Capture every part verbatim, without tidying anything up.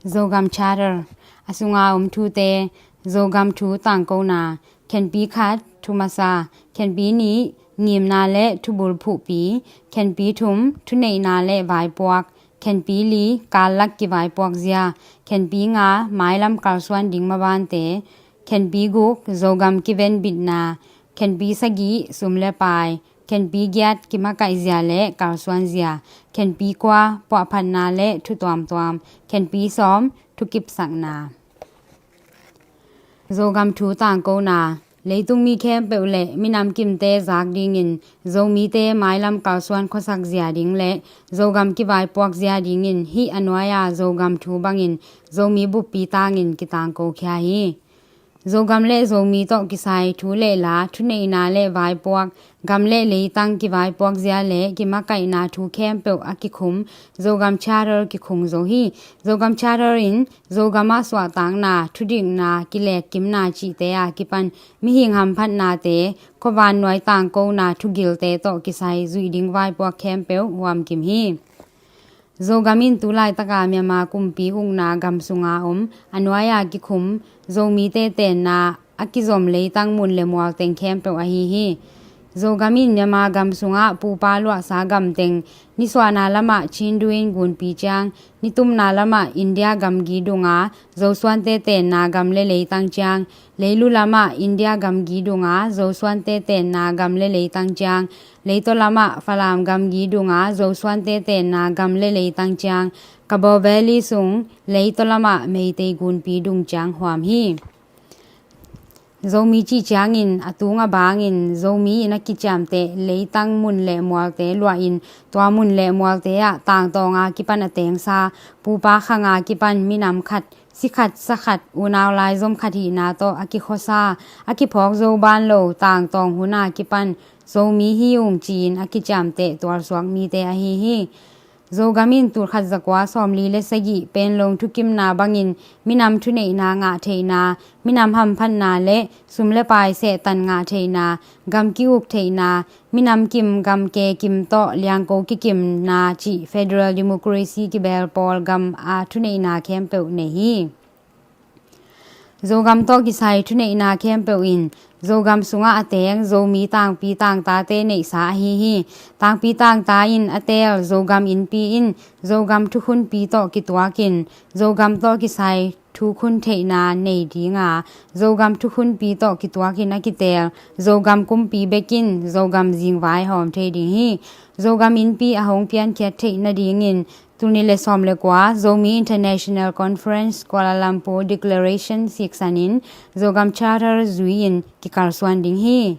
Zogam Charter, a sunga om thute. Zogam thu tangkona. Khenpi khat, thu masa. Khenpi nih, ngimna le thubul phuhpi. Khenpi thum, thuneihna le vaipuak. Khenpi li, kallak kivaipuak zia. Khenpi nga, mailam kalsuan ding mabante. Khenpi guk, Zogam kivenbitna. Khenpi sagih, sum le pai. Khenpi giat, kimakaih zia le kalsuan zia. Khenpi kua, puahphatna le thu tuamtuam. Khenpi sawm, thukipsakna. Zogam thu tangkona. Leitung mi khempeuh le minam kimte zak dingin Zomite mailam kalsuan khuasak zia ding le Zogam kivaipuak zia dingin hih a nuai-a Zogam thu bangin Zomi buppi tangin kitangko khia hi. Zogam le Zomi tawh kisai thu le la, thuneihna le vaipuak, gam le leitang kivaipuak zia le kimakaihna thu khempeuh a kikhum Zogam Charter kikhung zo hi. Zogam Charter in Zogam ah suahtakna, thudikna, kilekkimna cihte a kipan mihing hamphatnate, khuavan nuai tangkona thugilte tawh kisai zuih ding vaipuak khempeuh huamkim hi. Zogam in tu laitaka Myanmar kumpi ukna gam sunga om a nuai-a kikhum Zomite tenna a kizom leitang mun le mual teng khempeuh ahi hi. Zogam in Myanmar gam sungah pupa luahsa gam teng, nisuahna lamah Chindu in gunpi ciang, nitumna lamah India gamgi dunga Zosuante tenna gam le leitang ciang, leilu lamah India gamgi dunga Zosuante tenna gam le leitang ciang, leitaw lamah Falam gamgi dunga Zosuante tenna gam le leitang ciang, Kabaw Valley sung leitaw lamah Meitei gunpi dung ciang huam hi. Zomi cih ciangin a tung a bangin Zomi in a kiciamteh leitang mun le mualte luahin tua mun le mualte ah tangtawnga kipan a tengsa, pupa khanga kipan minam khat, si khat, sa khat, unau laizom khat hihna tawh a kikhuasa, a kiphawk zo ban lo tangtawng huna kipan Zomi hi ung ci-in a kiciamteh tualsuak mite ahi hi. Zogam in tulkhat zakua sawmli le sagih Panglong thukimna bangin minam thuneihna ngah theihna, minam hamphatna le sum le pai sehtan ngah theihna, gam ki-uk theihna, minam kim gam ke kim tawh liangko kikimna cih federal democracy kibel pawl gam a thuneihna khempeuh nei hi. Zogam tawh kisai thuneihna khempeuh in Zogam sungah a teng Zomi tangpi tangtate neihsa ahi hi. Tangpi tangta in a teel Zogam innpi in Zogam thukhunpi tawh kituakin Zogam tawh kisai thukhun theihna nei dinga, Zogam thukhunpi tawh kituakin a kiteel Zogam kumpi bekin Zogam zingvai hawm thei ding hi. Zogam innpi a hong piankhiat theih nadingin Tul nih le sawm le kua Zomi International Conference Kuala Lumpur Declaration siksanin Zogam Charter zui-in kikalsuan ding hi.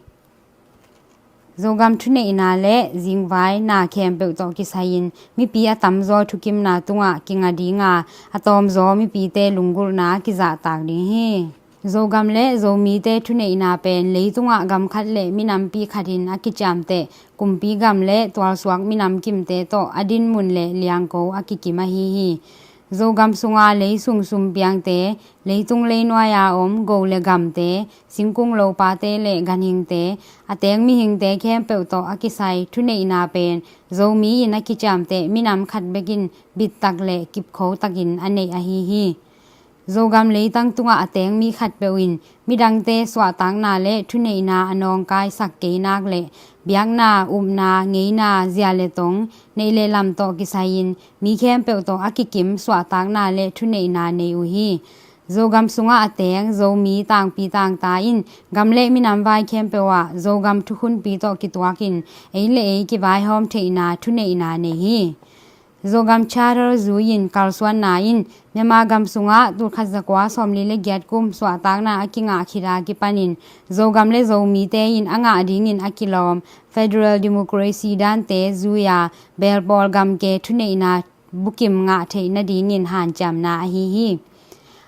Zogam thuneihna le zingvaina khempeuh tawh kisai-in mipi a tamzaw thukimna tungah kinga dinga, a tawmzaw mipite lunggulhna kizahtak ding hi. Zogam le Zomite thuneihna pen leitungah gam khat le minampi khatin a kiciamteh kumpi gam le tualsuak minam kimte tawh a dinmun le liangko a kikim ahi hi. Zogam sunga leisung sumpiangte, leitung leinuai-a om go le gamte, singkung lopate le ganhingte, a teng mihingte khempeuh tawh a kisai thuneihna pen Zomi in a kiciamteh minam khat bekin bittak le kipkhotakin a neih ahi hi. Zogam leitang tungah a teng mi khatpeuh in midangte suahtakna le thuneihna a nawngkaisak keinak le biakna, upna, ngeina, zia le tong, neih le lam tawh kisai-in mi khempeuh tawh a kikim suahtakna le thuneihna nei uh hi. Zogam sungah a teng Zomi tangpi tangta in gam le minam vai khempeuh ah Zogam thukhunpi tawh kituakin ei le ei kivaihawm theihna thuneihna nei hi. Zogam Charter zui-in kalsuanna in Myanmar gam sungah tulkhat zakua sawmli le giat kum suahtakna a kingah khit a kipanin Zogam le Zomite in a ngah dingin a kilawm federal democracy dante zui-a belpawl gamke thuneihna bukim ngah theih nadingin hanciamna ahi hi.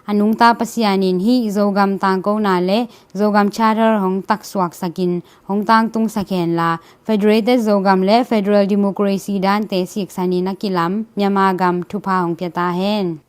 A nungta Pasian in hih Zogam tangkona le Zogam Charter hong taksuaksakin hong tangtungsak henla, Federated Zogam le Federal Democracy dante siksanin a kilam Myanmar gam thupha hong pia ta hen.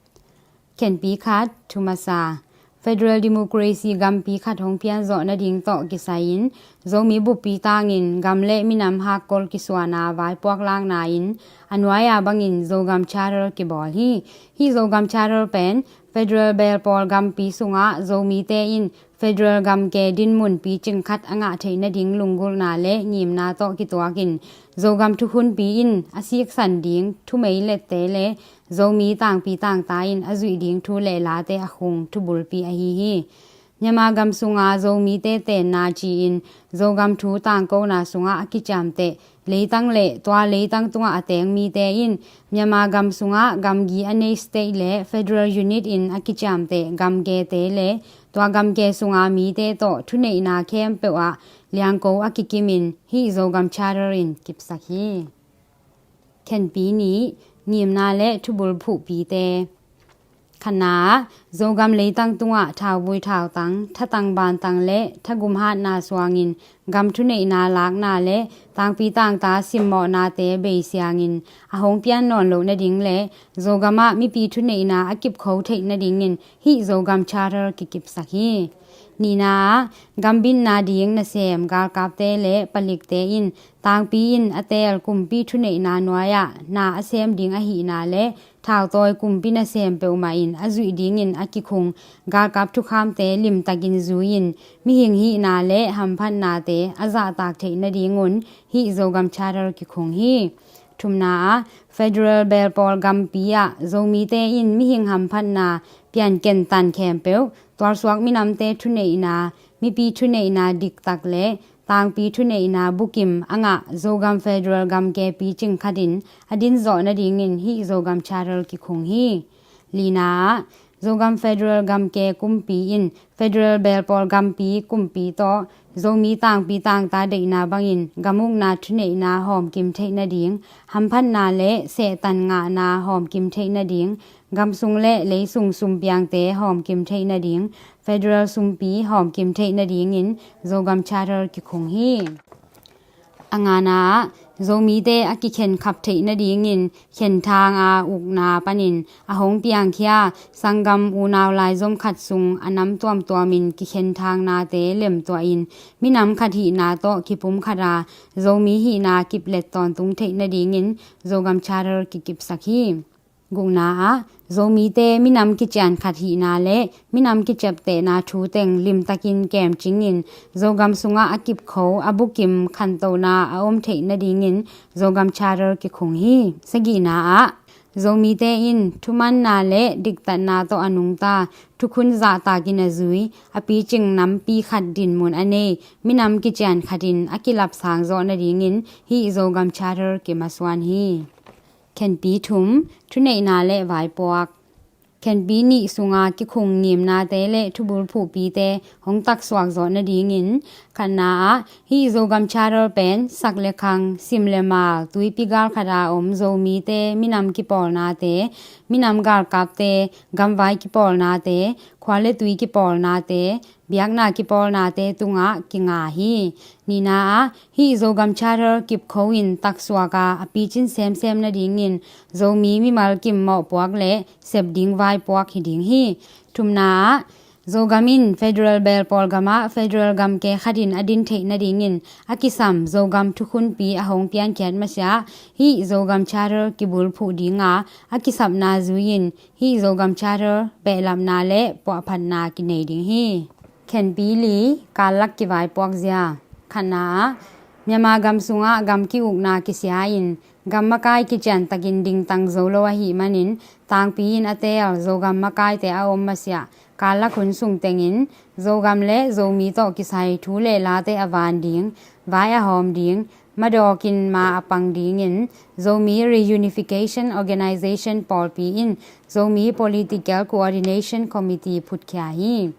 Khenpi khat, thu masa. Federal Democracy gampi khat hong pianzawh nading tawh kisai-in Zomi buppi tangin gam le minam hakkol kisuana vaipuak lakna in a nuai-a bangin Zogam Charter kibawl hi. Hih Zogam Charter pen Federal belpawl gampi sungah Zomite in federal gamke dinmun picing khat a ngah theih nading lunggulhna le ngimna tawh kituakin Zogam thukhunpi in a siksan ding thumeilette le Zomi tangpi tangta in a zuih ding thu le late a khung thubulpi ahi hi. Myanmar gam sunga Zomite tenna ci-in Zogam thu tangkona sungah a kiciamteh leitang le tua leitang tungah a teng mite in Myanmar gam sungah gamgi a nei state le federal unit in a kiciamteh gamkete le tua gamke sunga mite tawh thuneihna khempeuh ah liangko a kikimin hih Zogam Charter in kipsak hi. Khenpi nih, ngimna le thubulphuhpite. Khatna ah, Zogam leitang tungah thauvui thautang, thatang bantang le thagum hatna suangin gam thuneihna lakna le tangpi tangta simmawhnate beisiangin a hong pian nawn loh nading le Zogam ah mipi thuneihna a kipkho theih nadingin hih Zogam Charter kikipsak hi. Nihna ah, gambitna ding nasem galkapte le palikte in tangpi in a teel kumpi thuneihna nuai-ah na a sem ding ahihna le thautawi kumpi nasem peuhmah in a zuih dingin a kikhung galkap thukhamte limtakin zui-in mihing hihna le hamphatnate a zahtak theih nadingun hih Zogam Charter kikhung hi. Thumna ah, federal belpawl gampi ah Zomite in mihing hamphatna pianken tan khempeuh tualsuak minamte thuneihna, mipi thuneihna diktak le tangpi thuneihna bukim a ngah Zogam federal gamke picing khatin a dinzawh nadingin hih Zogam Charter kikhung hi. Lina ah, Zogam federal gamke kumpi in federal belpawl gampi kumpi tawh Zomi tangpi tangta deihna bangin gam ukna thuneihna hawmkim theih nading, hamphatna le sehtan ngahna hawmkim theih nading, gam sung le lei sung sumpiangte hawmkim theih nading, federal sumpi hawmkim theih nadingin Zogam Charter kikhung hi. A ngana ah, Zomite a kikhenkhap theih nadingin khenthang a ukna panin a hong piangkhia sanggam unau laizom khat sung a nam tuamtuamin kikhenthang nate lemtuahin minam khat hihna tawh kipumkhat a Zomi hihna kiplet tawntung theih nadingin Zogam Charter kikipsak hi. Gukna ah, Zomite minam kician khat hihna le minam kiciaptehna thu teng limtakin kemcingin Zogam sungah a kipkho a bukim khantohna a om theih nadingin Zogam Charter kikhung hi. Sagihna ah, Zomite in thumanna le diktatna tawh a nungta thukhun zahtakin a zui a picing nampi khat dinmun a nei minam kician khatin a kilapsang zawh nadingin hih Zogam Charter kimasuan hi. Khenpi thum, thuneihna le vaipuak. Khenpi nih sunga kikhung ngimnate le thubulphuhpite hong taksuak zawh nadingin khatna ah hih Zogam Charter pen sak le khang, sim le mal, tuipi gal khat a om Zomite minam kipawlnate, minam galkapte, gamvai kipawlnate, khua le tui kipawlnate, biakna kipawlnate tungah kinga hi. Nihna ah hih Zogam Charter kipkho in taksuak a a picin semsem nadingin Zomi mimal kim mawhpuak le sep ding vaipuak hi ding hi. Thumna ah Zogam in federal belpawl gamah federal gamke khatin a din theih nadingin a kisam Zogam thukhunpi a hong piankhiat masiah hih Zogam Charter kibulphuh dinga a kisapna zui-in hih Zogam Charter behlapna le puahphatna kinei ding hi. Khenpi li, kallak kivaipuak zia. Khatna ah Myanmar gam sungah gam ki-ukna kisia-in gam makai kiciantakin dingtang zo lo ahih manin tangpi in a teel Zogam makaite a om masiah kallak hun sung tengin Zogam le Zomi tawh kisai thu le late a van ding, vai a hawm ding, madawkin ma a pang dingin Zomi Reunification Organization pawlpi in Zomi Political Coordination Committee phutkhia hi.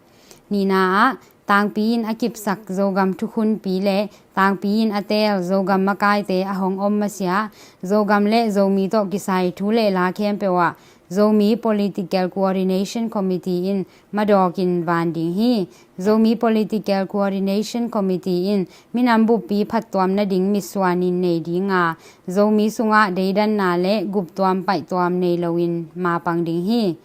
Nihna ah tangpi in a kipsak Zogam thukhunpi le tangpi in a teel Zogam makaite a hong om masiah Zogam le Zomi tawh kisai thu le la khempeuh ah Zomi Political Coordination Committee in madawkin van ding hi. Zomi Political Coordination Committee in minam buppi phattuam nading mitsuanin nei dinga Zomi sungah deidanna le guptuam paihtuam nei loin mapang ding hi.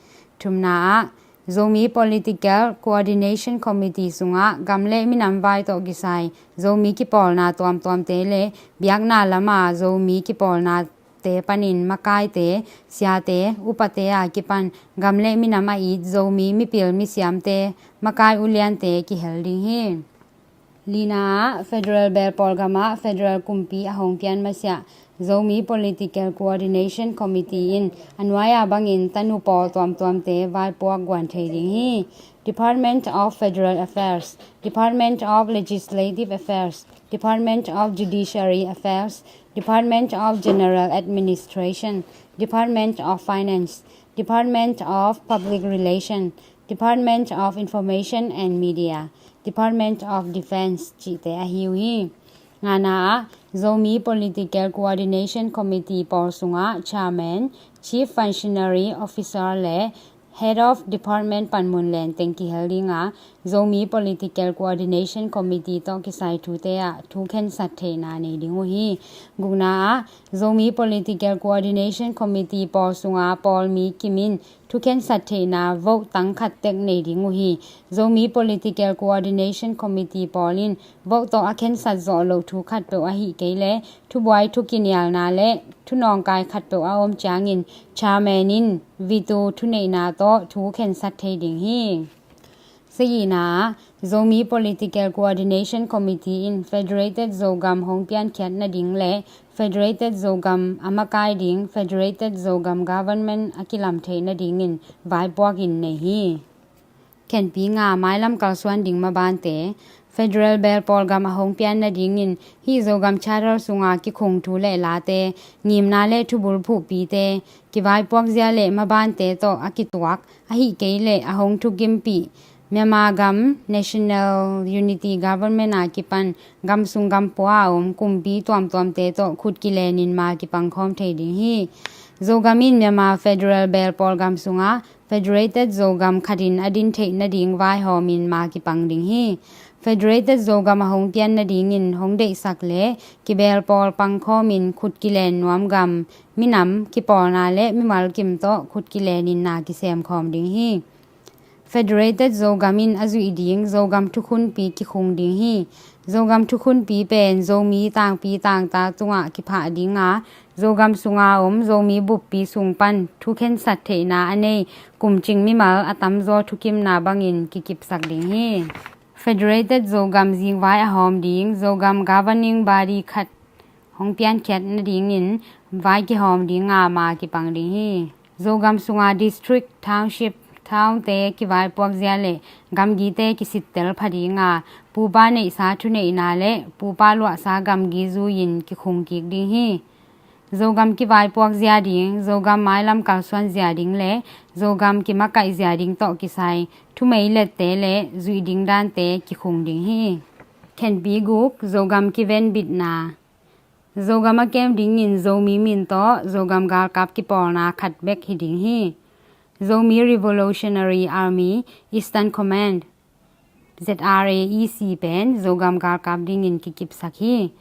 Thumna ah Zomi Political Coordination Committee sungah gam le minam vai tawh kisai Zomi kipawlna tuamtuamte le biakna lama Zomi kipawlnate panin makaite, siate, upate a kipan gam le minam a it Zomi mipil misiamte, makai uliante kihel ding hi. Lina ah, Federal Belpawl gamah Federal kumpi a hong pian masiah Zomi Political Coordination Committee in a nuai-a bangin tanu pawl tuamtuamte vaipuak guan thei ding hi. Department of Federal Affairs, Department of Legislative Affairs, Department of Judiciary Affairs, Department of General Administration, Department of Finance, Department of Public Relation, Department of Information and Media, Department of Defense cihte ahi uh hi. Ngana ah, Zomi Political Coordination Committee pawl sungah Chairman, Chief Functionary Officer le Head of Department panmun lenteng kihel ding a, Zomi Political Coordination Committee tawh kisai thute ah thu khensat theihna nei ding uh hi. Gukna ah, Zomi Political Coordination Committee pawl sunga pawl mi kim in thu khensat theihna vote tang khat tek nei ding uh hi. Zomi Political Coordination Committee pawl in vote tawh a khensat zawh loh thu khatpeuh ahih kei leh thubuai, thukinialna le thunawngkai khatpeuh a om ciangin Chairman in veto thuneihna tawh thu khensat thei ding hi. Sagihna ah, Zomi Political Coordination Committee in Federated Zogam hong piankhiat nading le Federated Zogam a makai ding Federated Zogam Government a kilam theih nadingin vaipuak in nei hi. Khenpi nga, mailam kalsuan ding mabante. Federal Belpawl gam a hong pian nadingin hih Zogam Charter sunga kikhung thu le late, ngimna le thubul phuhpite, kivaipuak zia le mabante tawh a kituak, ahih kei leh a hong thukimpih Myanmar gam National Unity Government a kipan gam sung gam pua a om kumpi tuamtuamte tawh khut kilenin ma kipangkhawm thei ding hi. Zogam in Myanmar Federal Belpawl gam sungah Federated Zogam khatin a din theih nading vaihawmin ma kipang ding hi. Federated Zogam a hong pian nadingin hong deihsak le kibelpawl pangkhawmin khut kilen nuam gam, minam, kipawlna le mimal kim tawh khut kilenin na kisemkhawm ding hi. Federated Zogam in a zuih ding Zogam thukhunpi kikhung ding hi. Zogam thukhunpi pen Zomi tangpi tangta tungah kiphah ding a, Zogam sunga om Zomi buppi sung pan thu khensat theihna a nei kumcing mimal a tamzaw thukimna bangin kikipsak ding hi. Federated Zogam zingvai a hawm ding Zogam governing body khat hong piankhiat nadingin vai kihawm ding a, ma kipang ding hi. Zogam sunga district, township, townte kivaipuak zia le gamgite kisittel pha ding a, pupa neihsa thuneihna le pupa luahsa gamgi zui-in kikhung kik ding hi. Zogam kivaipuak zia ding, Zogam mailam kalsuan zia ding le Zogam kimakaih zia ding tawh kisai thumeilette le zuih ding dante kikhung ding hi. Khenpi guk, Zogam kivenbitna. Zogam a kem dingin Zomi min tawh Zogam galkap kipawlna khat bek hi ding hi. Zomi Revolutionary Army Eastern Command, Z R A E C pen Zogam galkap dingin kikipsak hi.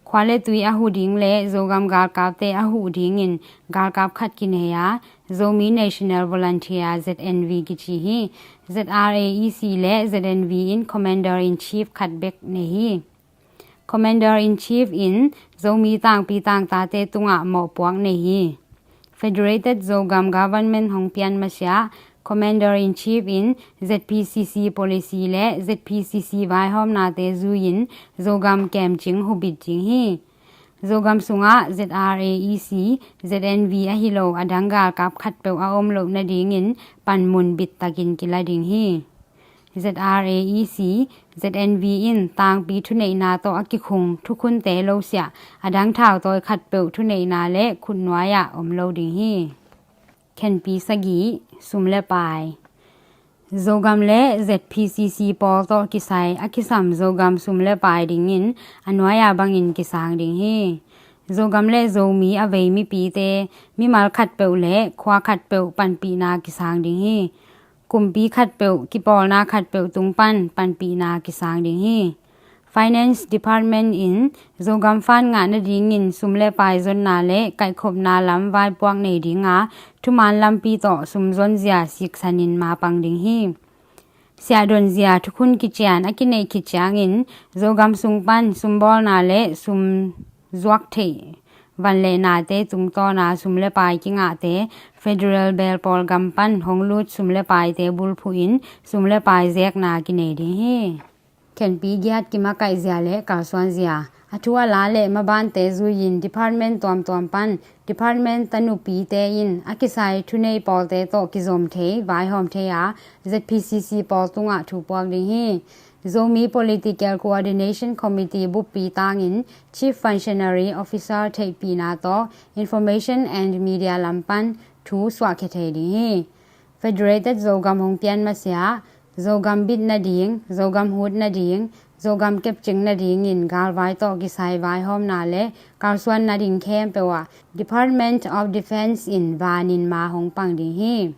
Khua le tui a huh ding le Zogam galkapte a huh dingin galkap khat kinei a, Zomi National Volunteer, Z N V kici hi. Z R A E C le Z N V in Commander in Chief khat bek nei hi. Commander in Chief in Zomi tangpi tangtate tungah mawhpuak nei hi. Federated Zogam Government hong pian masiah Commander in Chief in Z P C C policy le Z P C C vaihawmnate zui-in Zogam kemcing hubit ding hi. Zogam sungah Z R A E C, Z N V ahi lo a dang galkap khatpeuh a om loh nadingin panmun bittakin kila ding hi. Z R A E C, Z N V in tangpi thuneihna tawh a kikhung thukhunte losiah a dang thautawi khatpeuh thuneihna le khutnuai-ah om lo ding hi. Khenpi sagih, sum le pai. Zogam le Z P C C pawl tawh kisai a kisam Zogam sum le pai dingin a nuai-a bangin kisang ding hi. Zogam le Zomi a vei mipite, mimal khatpeuh le khua khatpeuh panpihna kisang ding hi. Kumpi khatpeuh, kipawlna khatpeuh tung pan panpihna kisang ding hi. Finance Department in Zogam fund ngah nadingin sum le pai zonna le kaihkhopna lam vaipuak nei dinga, thuman lampi tawh sum zonzia siksanin mapang ding hi. Siahdonzia thukhun kician a kineih khit ciangin Zogam sung pan sumbawlna le sum zuak theih van le nate tungtawna sum le pai kingahte federal belpawl gam pan hong lut sum le paite bulphuhin sum le pai zekna kinei ding hi. Khenpi giat kimakaihzia le kalsuanzia a thu a la le mabante zuiin department tuamtuam pan department tanupite in a kisai thunei pawlte tawh kizom thei vaihawm thei a, Z P C C pawl tungah thu puak ding hi. Zomi Political Coordination Committee buppi tangin Chief Functionary Officer theihpihna tawh Information and Media lam pan thu suahkhia thei ding hi. Federated Zogam hong pian masiah Zogam bit nading, Zogam hut nading, Zogam kepcing nadingin galvai tawh kisai vaihawmna le kalsuan nading khempeuh ah Department of Defence in vanin ma hong pang ding hi.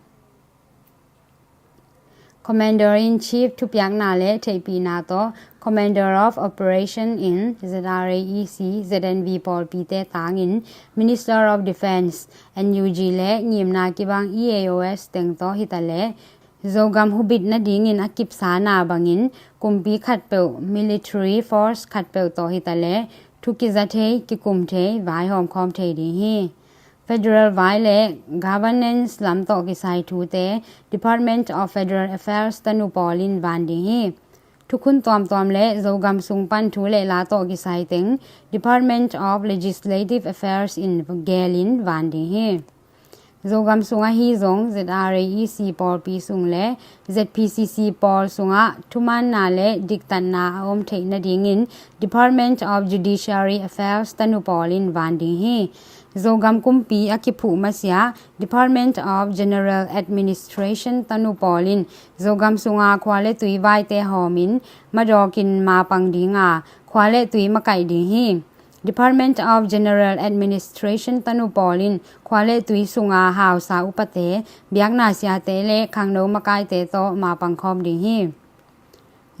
Commander in Chief thupiakna le theihpihna tawh Commander of Operation in Z R A E C, Z N V pawlpite tangin Minister of Defence, N U G le ngimna kibang E A O S teng tawh hitaleh Zogam hubit nadingin a kipsana bangin kumpi khatpeuh military force khatpeuh tawh hitaleh thu kiza thei, kikum thei, vaihawm khawm thei ding hi. Federal vai le governance lam tawh kisai thute Department of Federal Affairs tanu pawl in van ding hi. Thukhun tuamtuam le Zogam sung pan thu le la tawh kisai teng Department of Legislative Affairs in gelin van ding hi. Zogam sung ahi zong Z R A E C pawlpi sung le Z P C C pawl sungah thumaanna le diktatna a om theih nadingin Department of Judiciary Affairs tanu pawl in van ding hi. Zogam kumpi a kiphuh masiah Department of General Administration tanu pawl in Zogam sunga khua le tui vaite hawmin madawkin mapang dinga khua le tui makaih ding hi. Department of General Administration tanu pawl in khua le tui sunga hausa upate, biakna siate le khangno makaite tawh mapang khawm ding hi.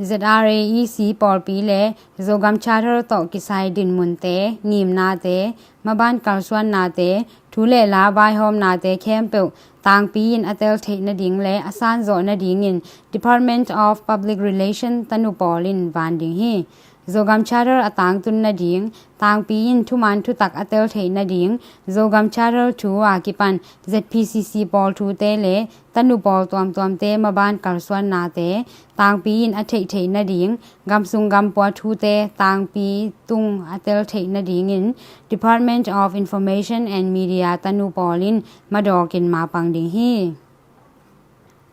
Z R A E C pawlpi le Zogam Charter tawh kisai dinmunte, ngimnate, maban kalsuannate, thu le la vaihawmnate khempeuh tangpi in a tel theih nading le a sanzawh nadingin Department of Public Relation tanu pawl in van ding hi. Zogam Charter a tangtun nading, tangpi in thuman thutak a tel theih nading, Zogam Charter thu a kipan Z P C C pawl thute le tanu pawl tuamtuamte maban kalsuannate tangpi in a theih theih nading, gamsung gampua thute tangpi tung a tel theih nadingin Department of Information and Media tanu pawl in madawkin mapang ding hi.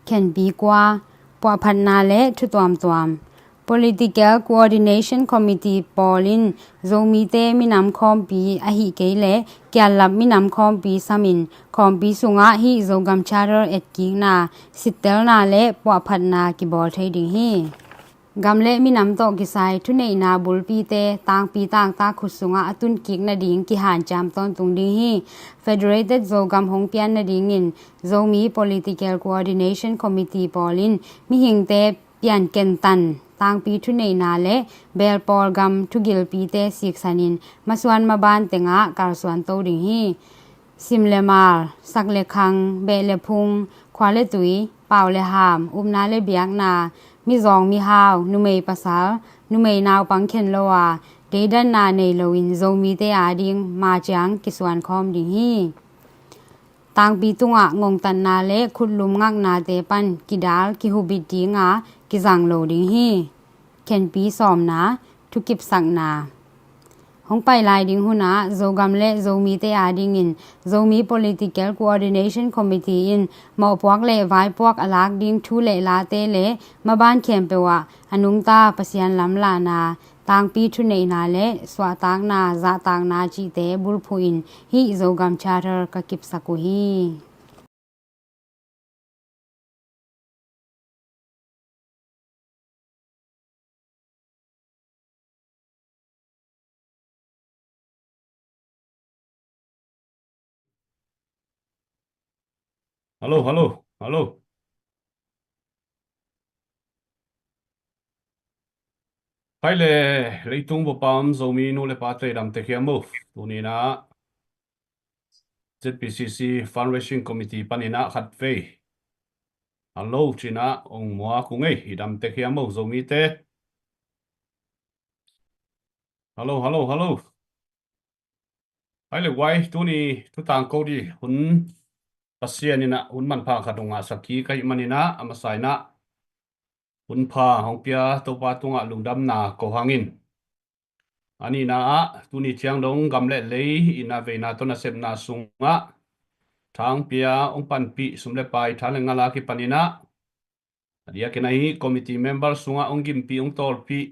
Khenpi kua, puahphatna le thu tuamtuam. Political Coordination Committee pawl in Zomite minam khawmpi ahi kei le kiallap minam khawmpi samin khawmpi sungah hih Zogam Charter etkikna, sittelna le puahphatna kibawl thei ding hi. Gam le minam tawh kisai thuneihna bulpite tangpi tangtak khut sungah a tunkik nading kihanciam tawntung ding hi. Federated Zogam hong pian nadingin Zomi Political Coordination Committee pawl in mihingte piankentan tangpi thuneihna le belpawl gam thugilpite siksanin masuan maban tengah kalsuan to ding hi. Sim le mal, sak le khang, beh le phung, khua le tui, pau le ham, upna le biakna, mizawng mihau, numei pasal, numei naupang khen lo a, deidanna nei loin Zomite ading maciang kisuan khawm ding hi. Tangpi tungah ngongtatna le khutlum ngaknate pan kidal kihubit dinga kizang lo ding hi. Khenpi sawmna, thukipsakna. Hong pai lai ding hunah Zogam le Zomite adingin Zomi Political Coordination Committee in mawhpuak le vaipuak a lak ding thu le late le maban khempeuh ah a nungta Pasian lamlahna, tangpi thuneihna le suahtakna, zahtakna cihte bulphuhin hih Zogam Charter ka kipsak uh hi. Hallo, hallo, hallo. Hai le, leitung bup a om Zomi nu le pate, i dam tek hiam uh? Tuni-in ah Z P C C Fundraising Committee panin ah khatvei hallo ci-in ah ong muak ung ei. I dam tek hiam uh, Zomite? Hallo, hallo, hallo. Hai le guai, tuni thu tangko ding hun Pasian in ah hun manpha khat ong ngahsak kik ahih manin ah, a masa in ah hun pha hong pia Topa tungah lungdamna ko hang in. A nihna ah, tuni ciang dong gam le lei itna veina tawh nasepna sungah thangpia ong panpih sum le pai, tha le ngal a kipanin ah, a diakin ah hih committee member sungah ong gimpih, ong tawlpih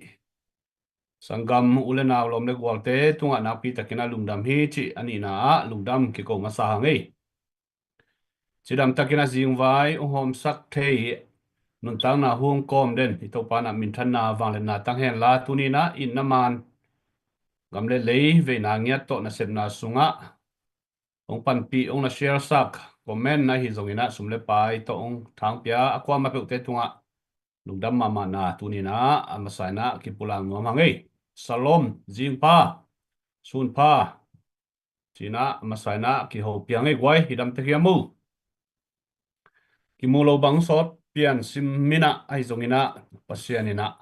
sanggam u le nau, lawm le gualte tungah nakpi takin ah lungdam hi cih a nihna ah lungdam kiko masa hang ei. Cidam takin ah zingvai ong hawmsak thei nuntakna hong kawm den i Topa in ah minthanna, vangliatna tang hen la, tuni-in ah itna man gam le lei veina ngiat tawh nasepna sungah ong panpih, ong na share sak, comment ahi zongin ah sum le pai tawh ong thangpia a kuamah peuhte tungah lungdam mahmahna tuni-in ah a masa in ah kipulak nuam hang ei. Shalom, zingpha, sunpha ci-in ah a masa in ah kiho pia ing ei guai. I dam tek hiam uh? Kimu lo bang sawt pian sim in ah, ahi zongin ah Pasian in ah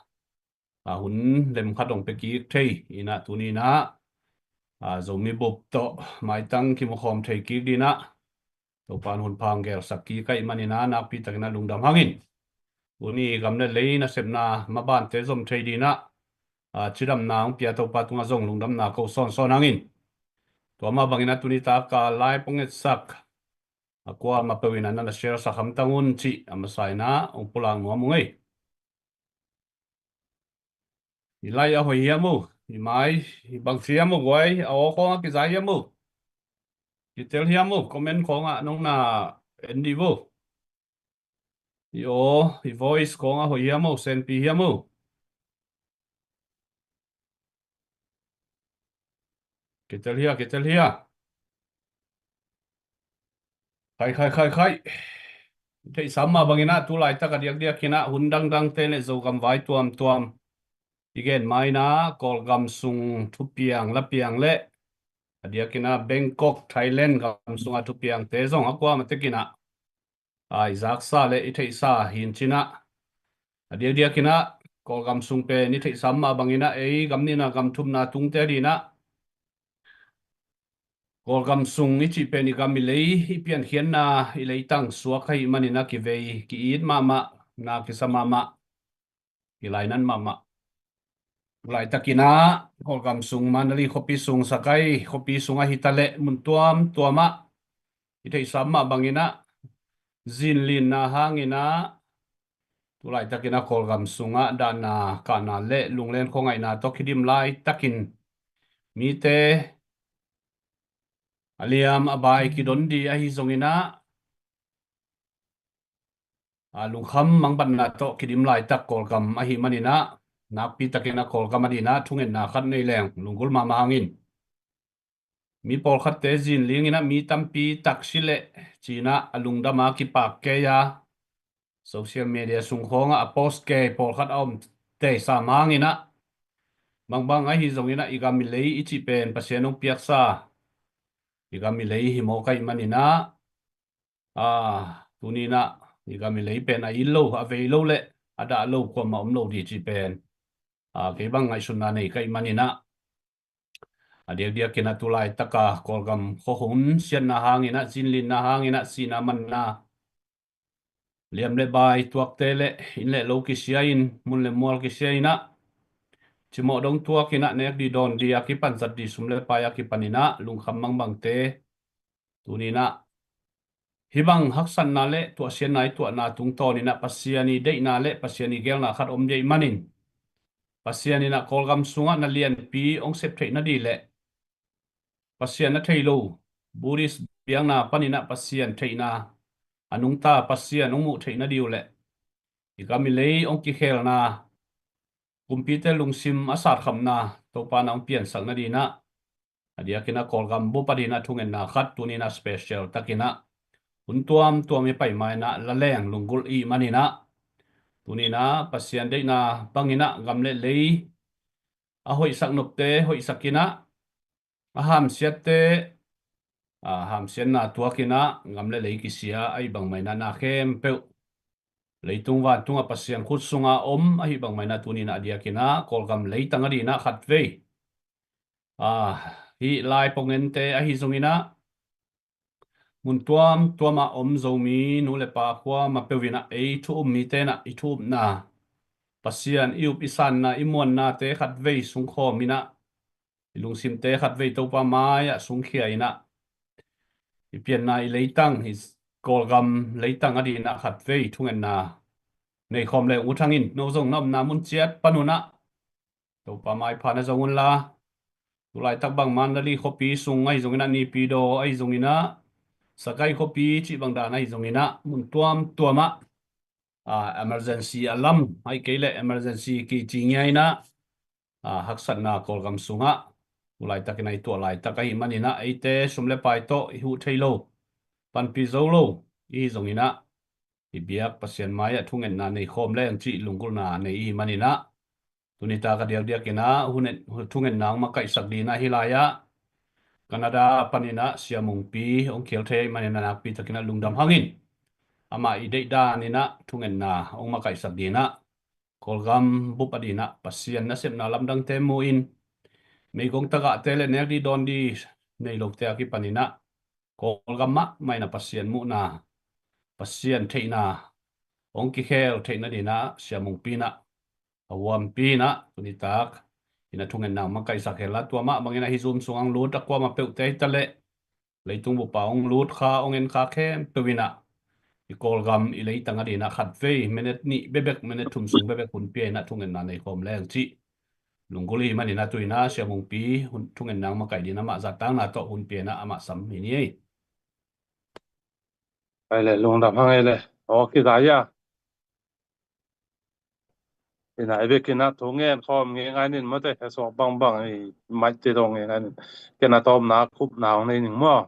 a hun lem khat ong pia kik thei in ah, tuni-in ah a Zomi bup tawh maitang kimu khawm thei kik ding in ah Topa in hun pha ong gelsak kik ahih manin ah nakpi takin ah lungdam hang in. Tuni gam le lei nasepna mabante zom thei ding in ah, a, cidamna ong pia Topa tungah zong lungdamna ko sawnsawn hang in. Tua mah bangin ah tuni tak a live ong etsak a kuamah peuh in ah na na share sak hamtang un cih a masa in ah ong pulak nuam ung ei. I lai a hoih hiam uh? I mai, i bang ci hiam uh guai? A aw khawng a kiza hiam uh? Kitel hiam uh? Comment khawng ah nong na en dih uh. I aw, i voice khawng a hoih hiam uh? Senpi hiam uh? Kitel hia, kitel hia. Khai, khai, khai, khai. Theihsa mah bangin ah tu laitak a diakdiakin ah hun dangdangte le Zogam vai tuamtuam i gen ma-in ah, Kawlgam sung thupiang lapiang le a diakin ah Bangkok, Thailand gam sungah thupiangte zong a kuamah tekin ah a, i zaksa le i theihsa hi in cin ah, a diakdiakin ah Kawlgam sung pen i theihsa mah bangin ah ei gam nihna gam thumna tungte adingin ah Kawlgam sung i cih pen i gam i lei, i piankhiatna, i leitang suak ahih manin ah kivei, ki-it mahmah, na kisa mahmah, kilainan mahmah. Laitakin ah Kawlgam sung, Mandalay khuapi sung, Sagaing khuapi sung ahi ta leh mun tuamtuam ah i theihsa mah bangin ah zinlinna hangin ah tu laitakin ah Kawlgam sungah dahna, kahna le lunglen khuangaihna tawh kidim laitakin mite a liam a bai kidon ding ahi zongin ah, a, lungkham mangbatna tawh kidim laitak Kawlgam ahih manin ah, nakpi takin ah Kawlgam adingin ah thungetna khat nei leng lunggulh mahmah hang in. Mi pawlkhatte zinling in ah mi tampi tak si leh ci-in ah a lungdam a kipak kei a, social media sung khawngah a post kei pawlkhat a om tei sam hangin ah, bangbang ahi zongin ah i gam i lei i cih pen Pasian hong piaksa i gam i lei hi mawk ahih manin ah, a, tuni-in ah i gam i lei pen a it lo, a vei lo le a dah lo kuamah om lo ding cih pen, a, kei bang ngaihsutna nei ka hih manin ah, a diakdiakin ah tu laitak a Kawlgam khuahun siatna hangin ah, zinlinna hangin ah, sihna manna, liam le bai tuakte le inn le lo kisia in, mun le mual kisia in ah, cimawh dong tuakin ah nek ding dawn ding a kipan, zat ding sum le pai a kipanin ah lungkham mangbangte tuni-in ah hih bang haksatna le tuahsiatna i tuahna tungtawnin ah Pasian i deihna le Pasian i geelna khat om ding ahih manin, Pasian in ah Kawlgam sungah na lianpi hong sep theih nading le Pasian na thei lo, Buddhist biakna panin ah Pasian theihna, a nungta Pasian hong muh theih nading uh le i gam i lei hong kikhelna, kumpite lungsim a satkhapna Topa in ah hong piansak nadingin ah, a diakin ah Kawlgam bup adingin ah thungetna khat tuni-in ah special takin ah hun tuamtuam i pai ma-in ah la leng lunggulh i hih manin ah, tuni-in ah Pasian deihna bangin ah gam le lei a hoihsak nopte hoihsak in ah, a hamsiatte, a, hamsiatna tuak in ah, gam le lei kisia ahi bangmah in ah, na khempeuh leitung vantung ah Pasian khut sunga om ahi bangmah in ah, tuni in ah a diak in ah Kawlgam leitang a ding in ah khatvei, a, hih lai pongente ahi zong in ah, mun tuamtuam ah om Zomi nu le pa kuamah peuh in ah, ei thu um mite in ah i thu upna, Pasian i up i sanna, i muannate khatvei sungkhawm in ah, i lungsimte khatvei Topa mai-ah sungkhia in ah, i pianna i leitang, i Kawlgam leitang a ding in ah khatvei thungetna neikhawm leng uh thangin, no zong na omna mun ciat pan un ah Topa maipha na zong unla, tulaitak bang Mandalay khuapi sung ahi zong in ah, Naypyidaw ahi zong in ah, Sagaing khuapi cih bang dan ahi zong in ah, mun tuamtuam ah, a, emergency a lam, ahih kei leh emergency kici ngiat in ah, a, haksatna Kawlgam sungah tulaitak in ah i tuah laitak ahih man in ah, eite sum le pai tawh i huh thei lo, panpih zo lo i hi zong in ah, i biak Pasian mai-ah thungetna neikhawm leng cih lunggulhna nei i hi man in ah, tuni tak a diakdiak in ah, hun-, thungetna hong makaihsak ding in ah, hih lai-ah Canada pan in ah Sia Mungpi hong khial thei ahih man in ah, nakpi tak in ah lungdam hang in, amah i deih dan in ah thungetna hong makaihsak ding in ah, Kawlgam bup a ding in ah Pasian nasepna lamdangte mu in, meigong tagahte le nek ding dawn ding nei lote a kipan in ah, Kawlgam mahmah in ah Pasian muhna, Pasian theihna hong kikhel theihna ding in ah Sia Mungpi in ah, a huampi in ah, tuni tak in ah thungetna hong makaihsak hen la, tua mah bang in ah hih Zoom sungah hong lut a kuamah peuhte hi ta leh, leitung bup ah hong lut kha, hong en kha khempeuh in ah, i Kawlgam i leitang a ding in ah khatvei minute nih bekbek, minute thum sung bekbek hun pia in ah thungetna neikhawm leng cih lunggulh i hi man in ah, tu in ah Sia Mungpi hun, thungetna hong makaih ding in ah, amah zahtakna tawh hun pia in ah amah sam hi ni ei. Ai le, lungdam hang ei le. Aw, kizai a. Ina, i bek in ah thu ngen khawm ngei ngai ning maw te, he suak bangbang i maite dong ngei ngai ning. Ken a tawpna, khupna hong nei ning maw.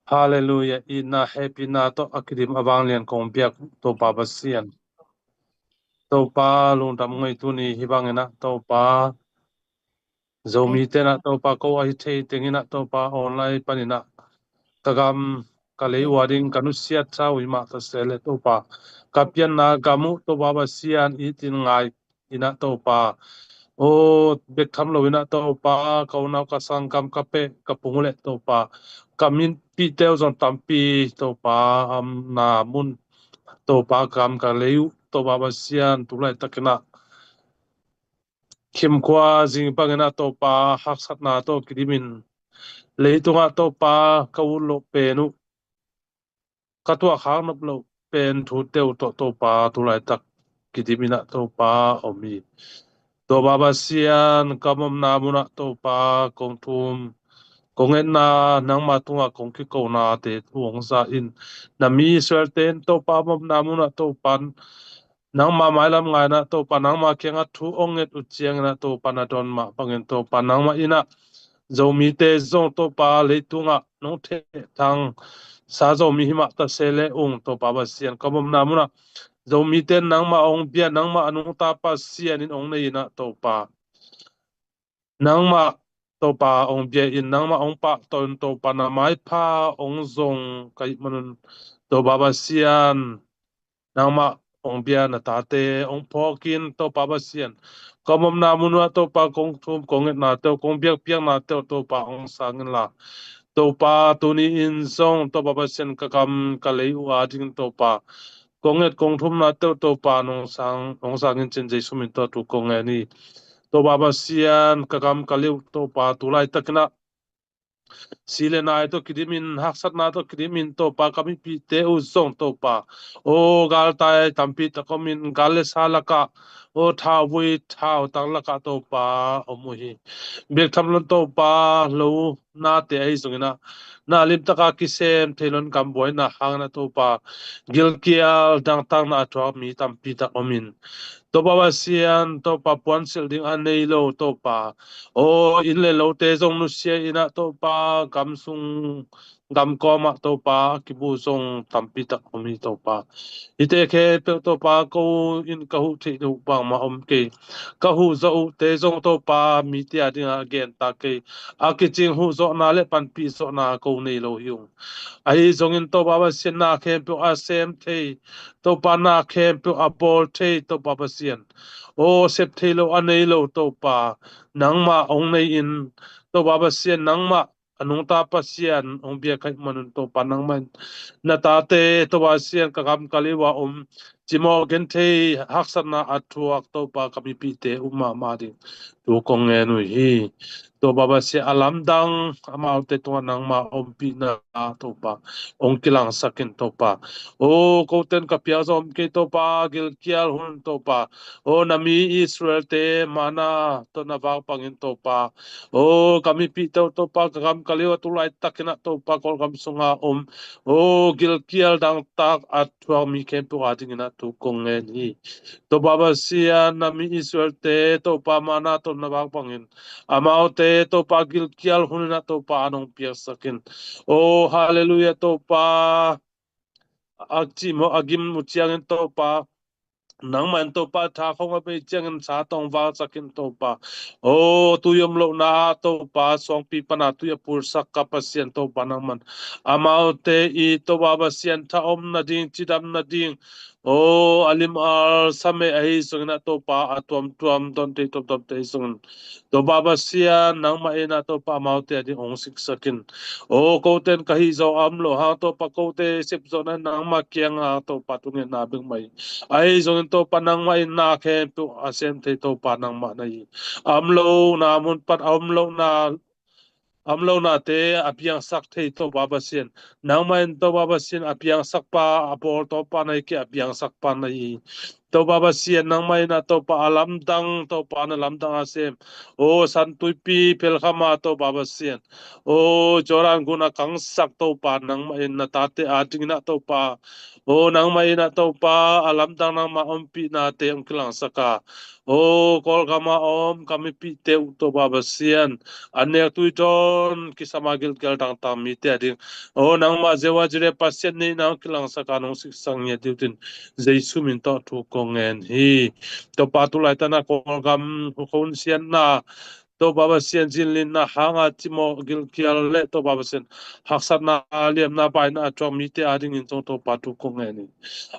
Halleluiah, itna hehpihna tawh a kidim a vanglian kong biak Topa Pasian. Topa lungdam ngei, tuni hih bang in ah Topa, Zomite in ah Topa, ko ahi thei teng in ah Topa, online pan in ah ka gam ka lei uh a ding ka nusiat sa uh hi mah ta se leh Topa, ka pianna gam uh Topa Pasian, i tin ngai in ah Topa, aw, bek tham lo in ah Topa, ka unau ka sanggam ka peh ka pung uh leh Topa, ka mipihte uh zong tampi Topa, a omna mun Topa, ka gam ka lei uh Topa Pasian, tulaitak in ah khimkhua zing bang in ah Topa, haksatna tawh kidim in, leitung ah Topa, ka ut loh pen uh, ka tuahkhak nop loh pen thute uh tawh Topa, tulaitak kidim in ah Topa om hi. Topa Pasian, ka omna mun ah Topa, kong thum kong etna, nangma tungah kong kikonate thu hong za in, na mi Israelte in Topa, a omna mun ah Topa, nangma mailam ngai in ah Topa, nangma kiangah thu hong nget uh ciangin ah Topa, na dawn mah bangin Topa, nangmah in ah Zomite zong Topa, leitung ah nong thehthang sa Zomi hi mah ta se leh ung Topa Pasian, ka omna mun ah Zomite in nangmah hong bia, nangmah a nungta Pasian in hong nei in ah Topa, nangmah Topa hong bia in, nangmah hong pahtawi in Topa, na maipha hong zong ka hih man un Topa Pasian, nangmah hong bia, na tate hong phawk in Topa Pasian, ka omna mun ah Topa, kong thum kong etnate uh, kong biakpiaknate uh Topa, hong sang inla, Topa, tuni in zong Topa Pasian, ka gam ka lei uh a ding Topa, kong et kong thumnate uh Topa, nong sang, nong sang in cin Jesu min tawh thu kong ngen hi. Topa Pasian, ka gam ka lei uh Topa, tulaitak in ah si le nai tawh kidim in, haksatna tawh kidim in Topa, ka mipihte uh zong Topa, aw, galtai tampi tak om in, gal le sa lakah, aw, thauvui thautang lakah Topa om uh hi. Bek tham lo in Topa, lo nate ahi zong in ah, na limtak a kisem thei lo in, gam buaina hangin ah Topa, gilkial dangtakna a thuak mi tampi tak om in, Topa Pasian, Topa, puansilh ding a nei lo Topa, aw, inn le lote zong nusia in ah Topa, gam sung gam kawmah Topa a kibu zong tampi tak om hi Topa. Hihte khempeuh Topa ko in ka huh theih uh bangmah om kei. Ka huh zawh uhte zong Topa mite a dingah gen ta kei. A kicing huh zawhna le panpih zawhna ko nei lo hi ung. Ahi zongin Topa Pasian na khempeuh a sem thei, Topa na khempeuh a bawl thei Topa Pasian, aw sep thei lo a nei lo Topa, nangmah hong nei in Topa Pasian nangmah a nungta Pasian hong biak ahih manun Topa nangmah in na tate Topa Pasian ka gam ka liu a om cimawh genthei haksatna a thuak Topa ka mipihte uh mahmah ding thu kong ngen uh hi. Topa Pasian a lamdang amaute tungah nangmah ompihna Topa hong kilangsak in Topa. Aw koten ka piang zong om kei Topa, gilkial hun Topa. Aw na mi Israel-te manna tawh na vak bangin Topa, aw ka mipihte uh Topa ka gam ka liu a tu laitakin ah Topa Kawlgam sunga om, aw gilkial dangtak a thuak mi khempeuh a dingin ah thu kong ngen hi. Topa Pasian na mi Israel-te Topa manna tawh na vak bangin amaute Topa gilkial hun in ah Topa an hong piaksak in. Aw halleluiah Topa, a cimawh a gim uh ciangin Topa, nangmah in Topa tha khong a bei ciangin sa tawh hong valsak in Topa. Aw tui om lohna ah Topa suangpi pana tui a pulsak ka Pasian Topa nangmah in amaute i Topa Pasian tha om nading, cidam nading, aw a lim al sam e ahi zongin ah Topa a tuamtuam donte tuamtuamte ahi zongin Topa Pasian nangmah in ah Topa amaute a ding hong siksak in. Aw koten ka hih zawh a om loh hang Topa kote sep zawhna nangmah kiangah Topa thungetna bek mah hi. Ahi zongin Topa nangmah in na khempeuh a sem thei Topa nangmah na hi. A om lohna mun pan a om lohna a om lohnate a piangsak thei Topa Pasian, nangmah in Topa Pasian a piangsak pa, a bawl Topa na hi kei, a piangsak pa na hi. Topa Pasian nangmah in ah Topa a lamdang Topa na lamdang a sem, aw San Tuipi phelkham ah Topa Pasian, aw Jordan gun a kangsak Topa nangmah in na tate a dingin ah Topa, aw nangmah in ah Topa a lamdang nangmah ompihnate hong kilangsak a, aw Kawlgam a om ka mipihte uh Topa Pasian, an nek tui dawn kisam a gilkial dangtak mite a ding, aw nangmah Jehovah Jireh Pasian neihna hong kilangsak a nong siksak ngiat ding uh in Jesu min tawh thu kong ngen hi. Topa tu laitak in ah Kawlgam hun siatna Topa Pasian zinlinna hang a cimawh gilkial le Topa Pasian haksatna, liamna, baina a thuak mite a dingin zong Topa thu kong ngen hi.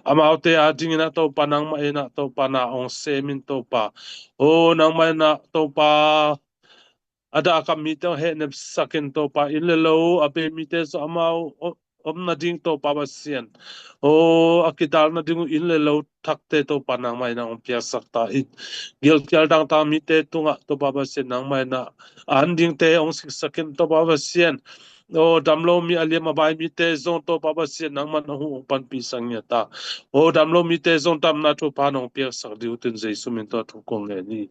Amaute a dingin ah Topa nangmah in ah Topa na hong sem in Topa, aw nangmah in ah Topa a dah a kam mite hong hehnepsak in Topa, inn le lo a bei mite zong amau om nading Topa Pasian, aw a kidal nading uh inn le lo thakte Topa nangmah in ah hong piaksak ta in. Gilkial dangtak mite tungah Topa Pasian nangmah in ah an dingte hong siksak in Topa Pasian, aw dam lo mi a liam a bai mite zong Topa Pasian nangmah in ah hong panpihsak ngiat ta. Aw dam lo mite zong damna thupha nong piaksak ding uh in Jesu min tawh thu kong ngen hi.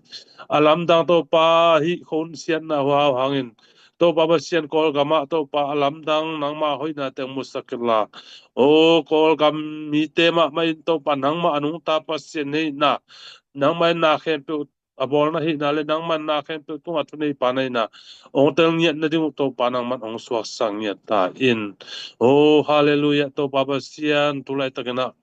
A lamdang Topa hih hun siatna huau hangin Topa Pasian Kawlgam ah Topa a lamdang nangmah hoihna teng musak in la, aw Kawlgam mite mahmah in Topa nangmah a nungta Pasian neihna, nangmah in na khempeuh a bawlna hihna le nangmah in na khempeuh tungah thuneipa na hihna hong tel ngiat nading uh Topa nangmah in hong suaksak ngiat ta in. Aw halleluiah Topa Pasian, tu laitakin ah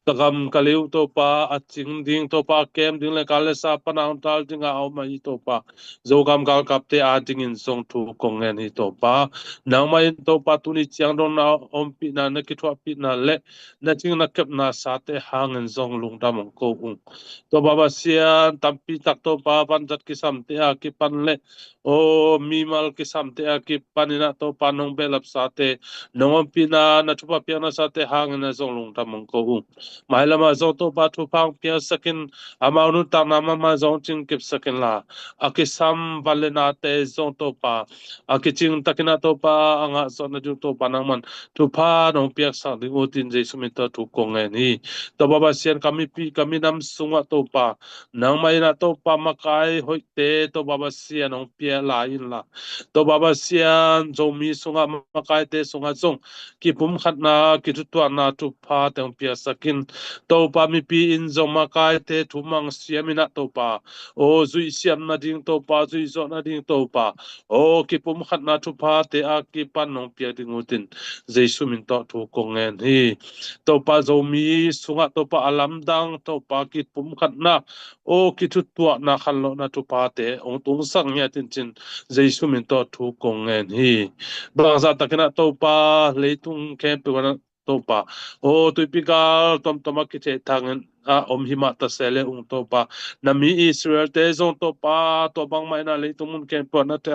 ka gam ka liu Topa a cing ding Topa, a kem ding le kal le sa pana hong tal ding a om ahi Topa, Zogam galkapte a dingin zong thu kong ngen hi Topa. Nangmah in Topa tuni ciang dong na ompihna, na kithuahpihna le na cing na kepna sate hangin zong lungdam hong ko ung. Topa Pasian, tampi tak Topa vanzat kisamte a kipan le aw mimal kisamte a kipan in ah Topa nong behlap sate, nong ompihna, na thupha piakna sate hangin ah zong lungdam hong ko ung. Mailam ah zong Topa thupha hong piaksak in, amau nuntakna mahmah zong cingkipsak in la, a kisam van le nate zong Topa a kicing takin ah Topa a ngah zawh nading uh Topa nangmah in thupha nong piaksak ding uh in Jesu min tawh thu kong ngen hi. Topa Pasian, ka mipi ka minam sungah Topa nangmah in ah Topa makai hoihte Topa Pasian hong pia lai inla, Topa Pasian, Zomi sungah, makaite sungah zong kipumkhatna, kithutuahna thupha teng piaksak in. Topa, mipi in zong makaite thu mang siam inah Topa, aw zuihsiam nading Topa, zuihzawh nading Topa, aw kipumkhatna thuphate a kipan nong piak ding utin Jesu min tawh thu kong ngen hi. Topa, Zomi sungah Topa a lamdang Topa kipumkhatna, aw kithutuahna, khanlawhna thuphate hong tungsak ngiat in cin Jesu min tawh thu kong ngen hi. Bangzah takinah Topa, leitung khempeuh anah Topa, aw tuipi gal tuamtuam a kithehthangin a om himah tase le ung Topa, na mi Israel-te zong Topa, tua bangmah inah leitung mun khempeuh na theh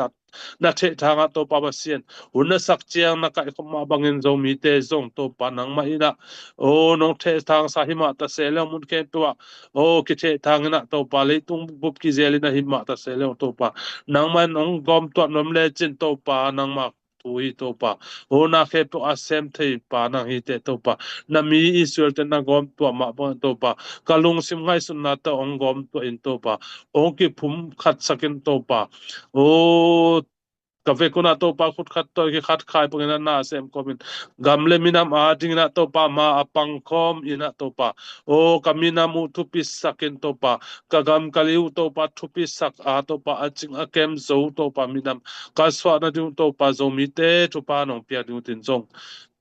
na thehthangah Topa Pasian, hun na sak ciang na kaihkhop mah bangin Zomite zong Topa nangmah inah, aw nong thehthangsa himah tase le ung mun khempeuh ah, aw kithehthang inah Topa, leitung bup kizel inah himah tase le ung Topa, nangmah in hong gawmtuah nuam lecin Topa, nangmah thu hi Topa, aw na khempeuh a sem thei pa nang hi teh Topa, na mi Israel-te na gawmtuah mah bangin Topa, ka lungsim ngaihsutna tawh hong gawmtuah in Topa, hong kipumkhatsak in Topa, aw ka vek unah Topa, khut khat tawh khat khai bangin a na sem kawmin, gam le minam ading inah Topa, ma a pangkhawm inah Topa, aw ka minam uh thupisak in Topa, ka gam ka li uh Topa thupisak a Topa, a cing a kem zo Topa, minam kalsuahna ding uh Topa, Zomite thupha nong piak ding utin zong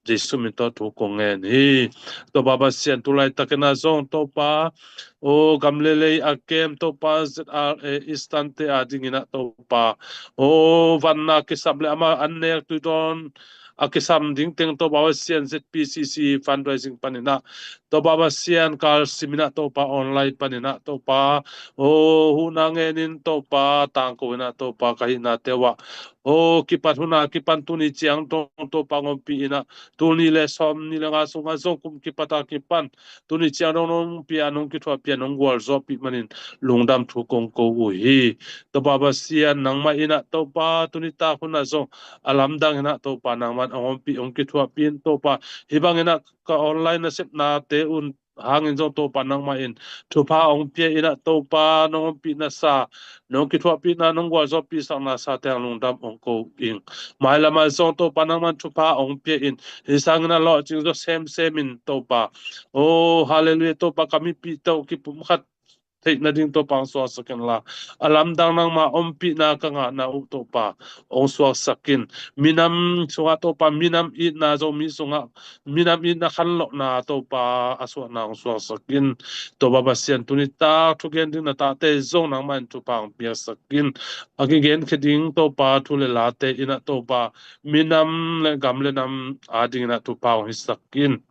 Jesu min tawh thu kong ngen hi. Topa Pasian, tu laitakin ah zong Topa, aw gam le lei a kem Topa, Z R A Eastern-te ading inah Topa, aw vanna kisam le amah an nek tuidawn a kisam ding teng Topa Pasian, Z P C C fundraising pan inah Topa Pasian, kalsim inah Topa, online pan inah Topa, aw huhna ngen in Topa, tangko inah Topa, ka hihnate uh ah, aw kipat hun a kipan tuni ciang dong Topa hong ompih inah, tul nih le sawm nih le nga sungah zong kum kipat a kipan tuni ciang dong nong ompih a, nong kithuahpih a, nong gualzawhpih manin lungdam thu kong ko uh hi. Topa Pasian, nangmah inah Topa, tuni tak hun ah zong a lamdang inah Topa, nangmah in hong ompih, hong kithuahpih in Topa, hih bang inah ka online nasepnate uh hangin zong Topa, nangmah in thupha hong pia inah Topa, nong ompihna sa, nong kithuahpihna, nong gualzawhpihsakna sate hang lungdam hong ko ing. Mailam ah zong Topa, nangmah in thupha hong pia in, hih sangin a lawhcing zaw semsem in Topa, aw halleluiah Topa, ka mipihte uh kipumkhat theih nading Topa hong suaksak inla, a lamdang nangmah ompihna ka ngahna uh Topa hong suaksak in. Minam sungah Topa, minam itna, Zomi sungah minam itna khanlawhna Topa a suahna hong suaksak in. Topa Pasian, tuni tak thugen ding na tahte zong nangmah in thupha hong piaksak in. A kigen khia ding Topa thu le late inah Topa, minam le gam le nam ading inah thupha hong hisak in.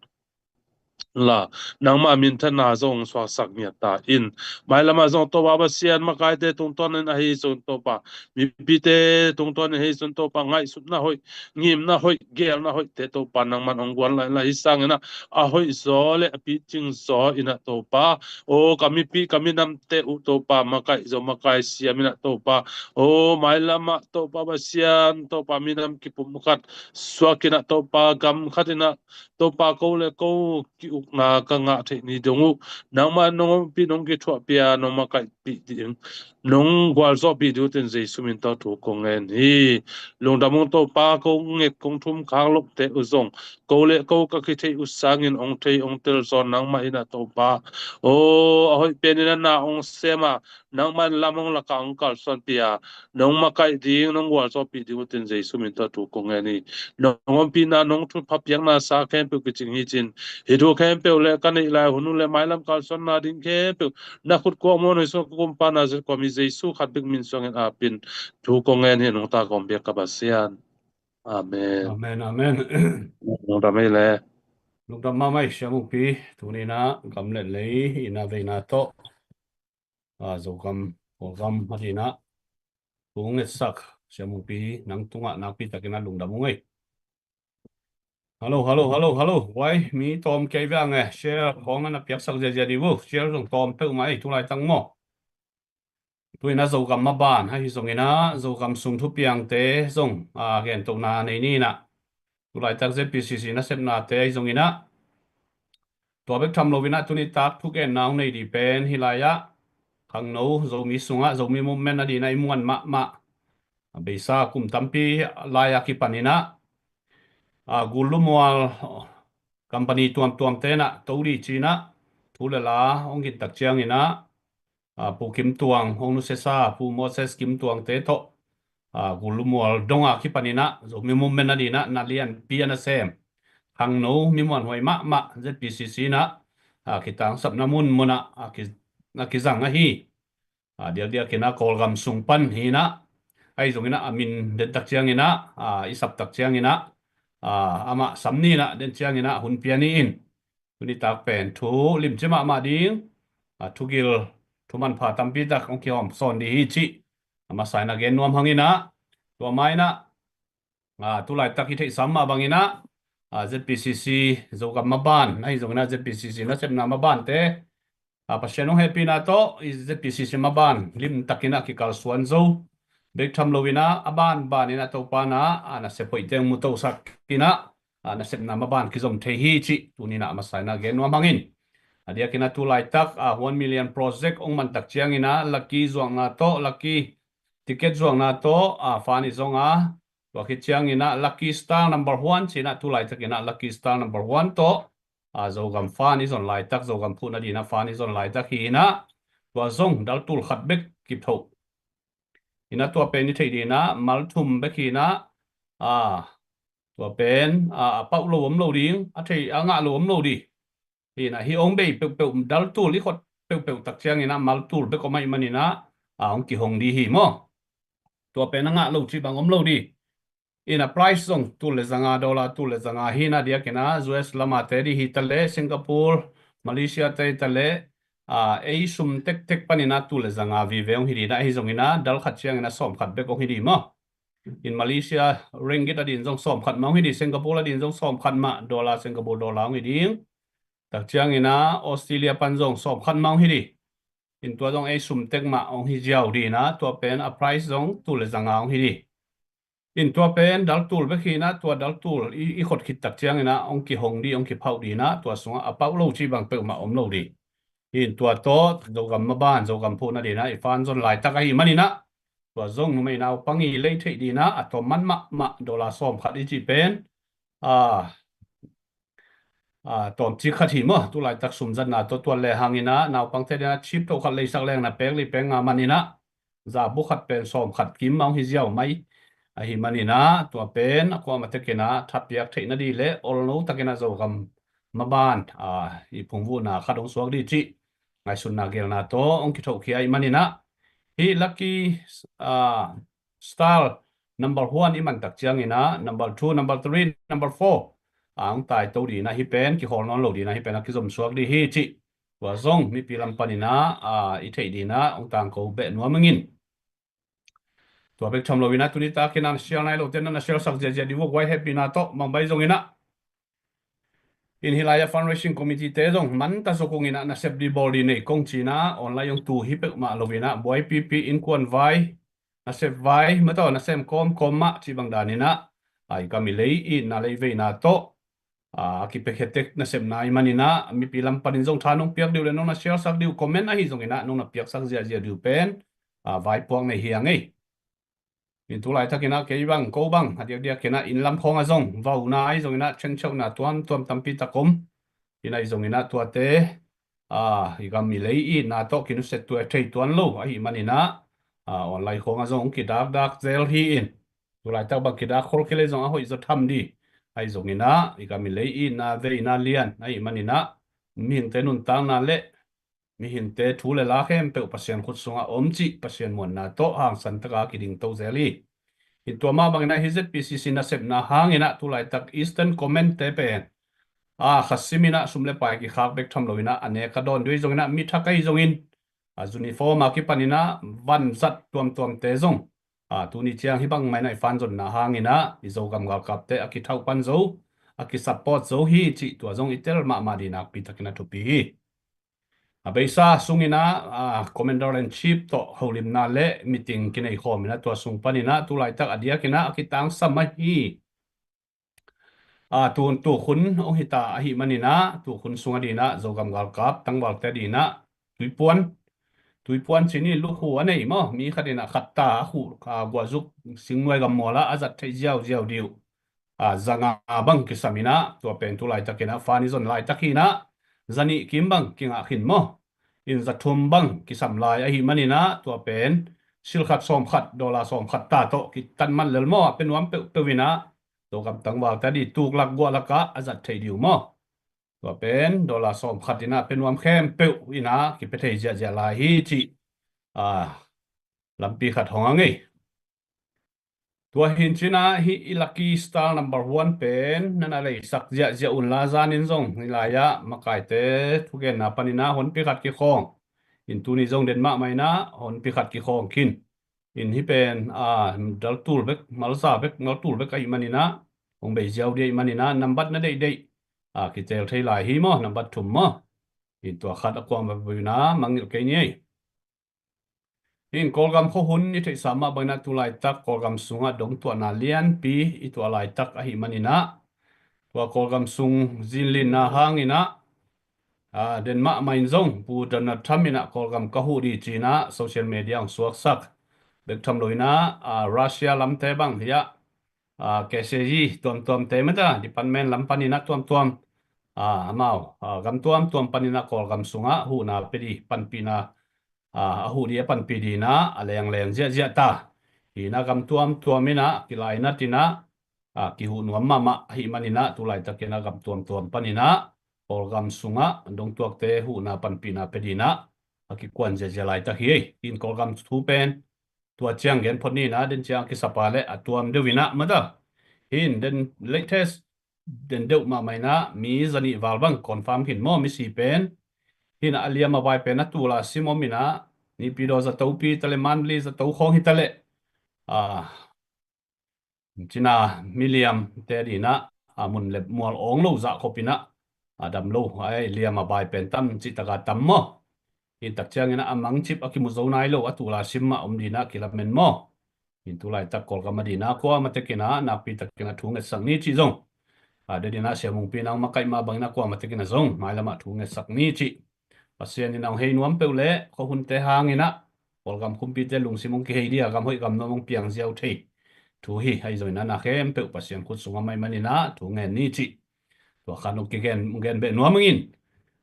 La, nangmah minthanna zong suaksak ngiat ta in. Mailam ah zong Topa Pasian, makaite tungtawnin ahi zong Topa, mipite tungtawnin ahi zong Topa, ngaihsutna hoih, ngimna hoih, geelna hoihte Topa, nangmah in hong guan lai inla, hih sangin ah a hoih zaw le a picing zaw inah Topa, aw ka mipi ka minamte uh Topa, makaih zaw makaih siam inah Topa, aw mailam ah Topa Pasian, Topa minam kipumkhat suak inah Topa, gam khat inah Topa, ko le ko ki-ukna ka ngah theih ni dong uh nangmah nong ompih, nong kithuahpih a, nong makaihpih ding, nong gualzawhpih ding utin Jesu min tawh thu kong ngen hi. Lungdam ung Topa, kong nget kong thum khak lohte uh zong ko le ko ka kitheih uh sangin hong thei hong tel zaw nangmah inah Topa, aw a hoih pen inah na hong sem a, nangmah in lam hong lak a hong kalsuanpih a, nong makaih ding, nong gualzawhpih ding utin Jesu min tawh thu kong ngen hi. Nong ompihna, nong thupha piakna sa khempeuh kicing hi cin, hih thu khempeuh le ka neih lai hun uh le mailam kalsuanna ding khempeuh na khut kuak muan hoih sungah ka kumpa Nazareth khuami Jesu khat bek min suangin apin thu kong ngen hi, nungta kong biak ka Pasian. Amen. Amen, amen. Lungdam ei le. Lungdam mahmah ei, Sia Mukpi, tuni inah gam le lei inah veina tawh, a, Zogam, Kawlgam a dinah thu ngetsak Sia Mukpi, nang tungah nakpi takin a lungdam ung ei. Hallo, hallo, hallo, hallo. Wai, mi tawm kei veng e, share khawng na na piaksak ziazia di uh, share zong tawm peuhmah ei, tu laitak maw. Tu inah Zogam maban ahi zong inah, Zogam sung thupiangte zong, a, gentohna nei ni inah. Tu laitak Z P C C nasepnate ahi zong inah, tua bek tham lo inah tuni tak thugenna hong nei ding pen hih lai-ah khangno Zomi sungah Zomi Movement a dinah i muan mahmah a beisa kum tampi lai-a kipan inah, a, gul lumual company tuamtuam tenah to dih cinah thu le la hong kintak cianginah, a, Pu Kim Tuang hong nusiasa Pu Moses Kim Tuang te tawh, a, gul lumual donga kipan inah Zomi Movement a dinah na lianpi a nasem khangno mi muanhuai mahmah Z P C C inah, a, kitangsapna munmunah, a, ki, na kizang ahi. A, diakdiak inah Kawlgam sung pan hinah, ahi zonginah a min den tak cianginah, a, i sap tak cianginah, a, amah sam ninah den cianginah hun pia ni in. Tuni tak pen thu limci mahmah ding, a, thugil thu manpha tampi tak hong kihawm sawn dih hi cih a masa inah gen nuam hanginah, tua ma inah, a, tulaitak i theihsa mah banginah, a, Z P C C Zogam maban ahi zonginah Z P C C nasepna mabante, a, Pasian hong hehpihna tawh i Z P C C maban limtakinah kikalsuan zo bek tham loinah a banbaninah Topa na, a, nasep hoih teng mu tosak inah, a, nasepna maban kizom thei hi cih tuninah a masa inah gen nuam hangin. A diakinah tulaitak, a, one million project hong mantak cianginah lucky zuakna tawh, lucky ticket zuakna tawh, a, fund i zong a, tua khit cianginah lucky star number one cinah tulaitakinah lucky star number one tawh, a, Zogam fund i zon laitak, Zogam phuhna dinah fund i zon laitak hinah, tua zong dal tul khat bek kipthoh inah tua pen i theih dinah mal thum bek hinah, a, tua pen, a, a pauh lo om lo ding, a thei a ngah lo om lo dih. Hinah hih hong bei peuhpeuh dal tul i khot peuhpeuh tak cianginah mal tul bek om ahih maninah, a, hong kihong dih hi maw? Tua pen a ngah lo cih bang om lo dih. Inah price zong tul le zanga, dollar tul le zanga hinah diakinah U S lamate dih hi taleh, Singapore, Malaysia te hi taleh, a, ei sum tektek paninah tul le zanga vive hong hi dinah, ahi zonginah dal khat cianginah sawm khat bek hong hi dih maw? In Malaysia ringgit a din zong sawm khat mah hong hi dih, Singapore a din zong sawm khat mah, dollar, Singapore dollar hong hi ding. Tak cianginah Australia pan zong sawm khat mah hong hi dih. In tua zong ei sum tek mah hong hi ziau dinah, tua pen a price zong tul le zanga hong hi dih. In tua pen dal tul bek hinah, tua dal tul i, i khot khit tak cianginah hong kihong dih, hong kiphauh dinah, tua sungah a pauh lo cih bang peuhmah om lo dih. In tua tawh Zogam maban, Zogam phuhna dinah i fund zon laitak ahih maninah, tua zong numei naupang i lei theih dinah a tawm man mahmah dollar sawm khat i cih pen, a, a, tawmcik khat hi maw? Tulaitak sumzatna tawh tuan le hanginah naupangte dinah chip toh khat leisak leng na pek li pek nga maninah, zabu khat pen sawm khat kim mah hong hi ziau mai. Ahih maninah tua pen a kuamah tekinah thapiak theih nadih le olno takinah Zogam maban, a, i phungvuhna khat hong suak dih cih ngaihsutna gelna tawh hong kithohkhia ahih maninah, hih lucky, a, star number one i mantak cianginah number two, number three, number four, a, hong taito dinah hih pen kihawl nawn lo dinah hih pen a kizom suak dih hi cih tua zong mipi lam paninah, a, i theih dinah hong tangko beh nuam ingin. Tua bek tham loinah tuni takinah na share nai lote na na share sak ziahziah dih vok vai hehpihna tawh mangbai zonginah. In hih lai-ah fundraising committee te zong manta zok unginah nasep dih bawl dih nei kong cinah online hong tu hi peuhmah loinah buai pipi innkuan vai, nasep vai, mataw nasem kawmkawm mah cih bang daninah, a, i kam i lei itna lei veina tawh, a, a kipiakhia tek nasepna ahih maninah mipi lam panin zong tha nong piak dih uh le nong na share sak dih uh comment ahi zonginah nong na piaksak ziahziah dih uh pen, a, vaipuak nei hi a ngei. In tulaitakinah kei bang ko bang a diakdiakinah inn lam khawngah zong vauna ahi zonginah chengcheuhna tuamtuam tampi tak om. In ahi zonginah tuate, a, i gam i lei itna tawh kinusia tuai thei tuan lo ahih maninah, a, online khawngah zong kidakdak zel hi in. Tulaitak bang kidak khol kei le zong a hoih zaw tham dih. Ahi zonginah i gam i lei itna veina lian ahih maninah mihingte nuntakna le mihingte thu le la khempeuh Pasian khut sungah om cih Pasian muanna tawh hangsan taka kidingto zel hi. In tua mah banginah hih Z P C C nasepna hanginah tulaitak Eastern Command te pen, a, kha siminah sum le pai kikhak bek tham loinah a nek a dawn dih uh ahi zonginah mi thak ahi zongin, a, uniform a kipaninah vanzat tuamtuamte zong, a, tuni ciang hih bangmah inah i fanzonna hanginah i Zogam galkapte a kithauh pan zo, a kisupport zo hi cih tua zong i tel mahmah dih nakpi takin a thupi hi. A beisa sunginah, a, Commander in Chief tawh holimna le meeting kinei khawminah tua sung paninah tulaitak a diakinah a kitangsam ahi. A, tu, tukhun hong hita ahih maninah tukhun sung a dinah Zogam galkap tangvalte dinah tuipuan, Tuipuan cih ni lukhu a nei maw, mi khat in ah khat ta a khuh, a, guahzuk singnuai gammual ah a zat theih ziauziau dih uh. A, zanga bang kisam in ah, tua pen tu laitakin ah, fa ni zon laitak hi in ah, zanih kim bang kingah khin maw. In zathum bang kisam lai ahih manin ah, tua pen silkhat sawmkhat, dollar sawmkhat ta tawh kitan man lel maw, a pia nuam peuhpeuh in ah, tua gam tangvalte ading tuklak guahlak ah a zat theih dih uh maw. Tua pen dollar sawmkhat in ah pia nuam khempeuh in ah kipia thei ziahziah lai hi cih, a, lampi khat hong a ngei. Tua hi in cin ah, hih i lucky star number one pen na na leisak ziahziah un la, zanin zong hih lai-ah makaite thugenna panin ah honpi khat kikhawng. In tuni zong den mahmah in ah honpi khat kikhawng khin. In hih pen, a, dal tul bek, malza bek, mal tul bek ahih manin ah, hong bei ziau dih ahih manin ah, nambat na deihdeih, a, kitel thei lai hi maw, nambat thum maw. In tua khat a kuamah peuh in ah mangngilh kei ni ei. In Kawlgam khuahun i theihsa mah bangin ah tu laitak Kawlgam sungah dongtuahna lianpi i tuah laitak ahih manin ah, tua Kawlgam sung zinlinna hangin ah, a, den mahmah in zong Pu Donald Trump in ah Kawlgam ka huh dih ci-in ah social media hong suaksak bek tham lo in ah, a, Russia lamte bang hi ah, a, K C G tuamtuamte mata department lam panin ah tuamtuam, a, amau, a, gam tuamtuam panin ah Kawlgam sungah huhna pia dih, panpihna, a, a huh dih a panpih dih in ah a lengleng ziahziah ta. Hi in ah gam tuamtuam in ah kilainat in ah, a, kihuh nuam mahmah ahih manin ah tu laitakin ah gam tuamtuam panin ah Kawlgam sungah dongtuakte huhna panpihna pia dih in ah a kikuan ziahziah laitak hi ei. In Kawlgam thu pen tua ciang gen phot ni in ah, den ciang a kisapa le a tuam deuh in ah mata. Hi in den latest den deuh mahmah in ah mi zanih val bang confirm khin maw, misi pen. Hi in ah a liam a bai pen a tul a sim om in ah, Naypyidaw zato pi ta leh, Mandalay zato khawng hi ta leh, a, cina miliamte ading in ah, a, mun le mual awng lo zah khop in ah, a, dam lo, a, liam a bai pen tam cih tak a tam maw. Hi in tak ciangin ah a mangcip a kimu zo nai lo, a tul a sim mah om dih in ah kilamen maw. Hi in tu laitak Kawlgam ading in ah kuamah tek in ah nakpi takin ah thu ngetsak ni cih zong, a, den in ah Sia Mungpi in ah hong makaih mah bangin ah kuamah tek in ah zong mailam ah thu ngetsak ni cih. Pasian in ah hong hei nuam peuh leh khuahunte hangin ah Kawlgam kumpite lungsim hong kihei dih a, gam hoih gam nuam hong piang ziau thei thu hi. Ahi zongin ah na khempeuh Pasian khut sungah mah ahih manin ah thu ngen ni cih. Tua khat hong kigen, gen beh nuam ing in.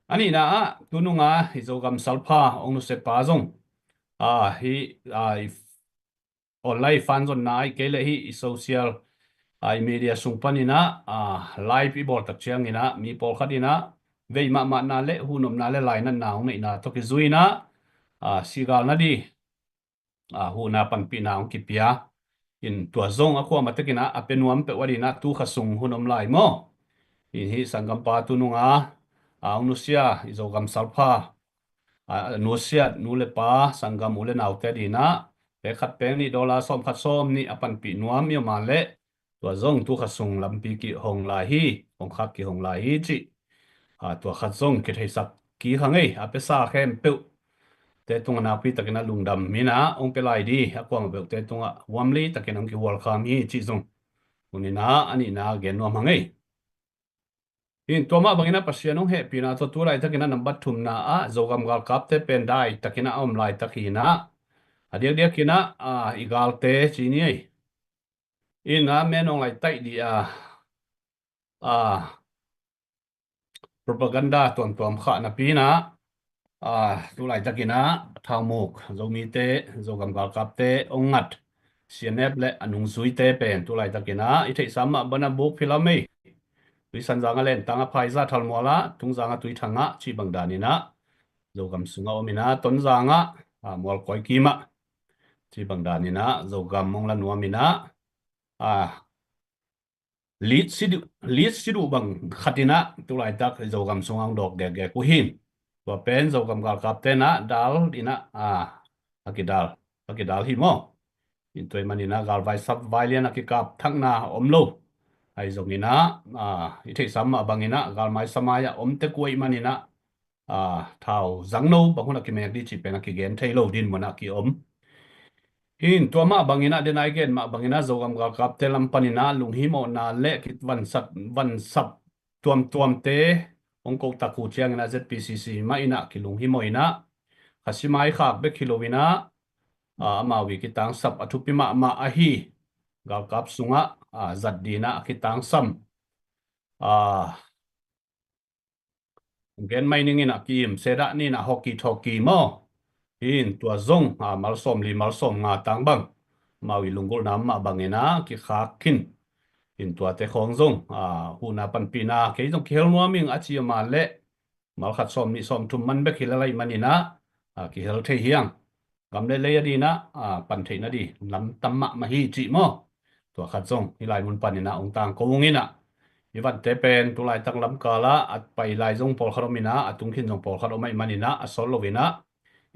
A nihna ah, tu nung a i Zogam salpha hong nusiatpa zong, a, hih, a, i online fanzonna ahih kei leh hih i social, a, i media sung panin ah, a, live i bawl tak ciangin ah mi pawlkhat in ah vei mahmahna le huhnopna le lainatna hong neihna tawh kizui in ah, a, sigal nading, a, huhna panpihna hong kipia. In tua zong a kuamah tek in ah a pia nuam peuh ading in ah tu kha sung hun om lai maw. In hih sanggampa tu nung a, a, hong nusia i Zogam salpha, a, nusiat nu le pa, sanggam u le naute ading in ah pek khat pek nih dollar sawmkhat sawmnih a panpih nuam i om a leh, tua zong tu kha sung lampi kihong lai hi, kongkhak kihong lai hi cih, a, tua khat zong kitheisak kik hang ei. A piasa khempeuh te tungah nakpi takin ah lungdam in ah hong pia lai dih, a kuamah peuhte tungah warmly takin hong kihualkham hi cih zong hun in ah a nihna gen nuam hang ei. In tua mah bangin ah Pasian hong hehpihna tawh tu laitakin ah nambat thumna ah Zogam galkapte pen dai takin ah a om laitak hi in ah, a diakdiakin ah, a, i galte ci ni ei. In ah men hong lai taih dih a, a, propaganda tuamtuam khah napi in ah, a, tu laitakin ah thaumuk Zomite, Zogam galkapte hong ngat C N F le a nungzuite pen tu laitakin ah i theihsa mah bangin ah buk phi lam ei. Tuisanzang ah lentang ah Phaiza thalmual ah, Tungzang ah Tuithang ah cih bang dan in ah Zogam sungah om in ah, Tonzang ah, a, Mualkawi kim ah cih bang dan in ah Zogam hong la nuam in ah, a, lead si duh, lead si duh bang khat in ah tu laitak Zogam sungah hong dawk gekgek uh hi. Tua pen Zogam galkapte in ah dal in ah, a, a kidal, a kidal hi maw. In tua ahih manin ah galvai sap vai lian a kikap thakna om lo. Ahi zongin ah, a, i theihsa mah bangin ah galmai samai ah om tek uh ahih manin ah, a, thau zangno bang hun ah kimek dih cih pen a kigen thei lo ding mun ah ki-om. In tua mah bangin ah, den a i gen mah bangin ah Zogam galkapte lam panin ah lunghimawhna le ki vansat, vansap tuamtuamte hong koh tak uh ciangin ah Z P C C mah in ah kilunghimawh in ah, Khasimai khak bek hi loinah, aa, amau i kitangsap a thupi mahmah ahi galkap sungah, aa, zat dinah a kitangsam, aa, gen mai ning inah ki-im sedah ninah hoki thawki maw? Hin tua zong, aa, malsawm li malsawm nga tang bang amau i lunggulhna mah banginah kikhak khin. Hin tuate khawng zong, aa, huhna panpihna kei zong kihel nuam ing a ci a man leh malkhat sawm nih sawm thum man bek hi lel ahih maninah, aa, kihel thei hi hang. Gam le lei a dinah, aa, pan theihna di lam tam mahmah hi cih maw? Tua khat zong hih lai mun paninah ong tangko ung inah, i vante pen tulaitak lamkalah a pai lai zong pawlkhat om inah, a tung khin zong pawlkhat om ahih maninah a sawt loinah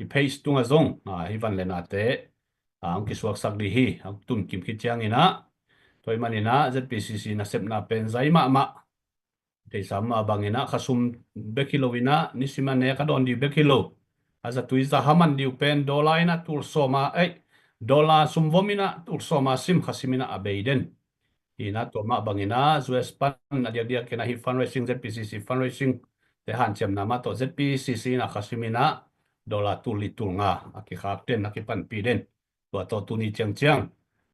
i page tungah zong, aa, hih van le nate, aa, ong kisuaksak di hi. Ong tunkim khit cianginah, tua ahih maninah Z P C C nasepna pen zai mahmah. Theihsa mah banginah khasum bek hi loinah nisim a nek a dawn dih bek hi lo, a zatui zaha man dih uh pen dollar inah tul sawma, ei, dollar sumvom inah tul sawma sim khasim inah a bei den. Hinah tua mah banginah U S pan a diakdiak inah hih fundraising, Z P C C fundraising te hanciamna mah tawh Z P C C inah khasim inah dollar tul li tul nga a kikhak den, a kipanpih den. Tua tawh tuni ciangciang,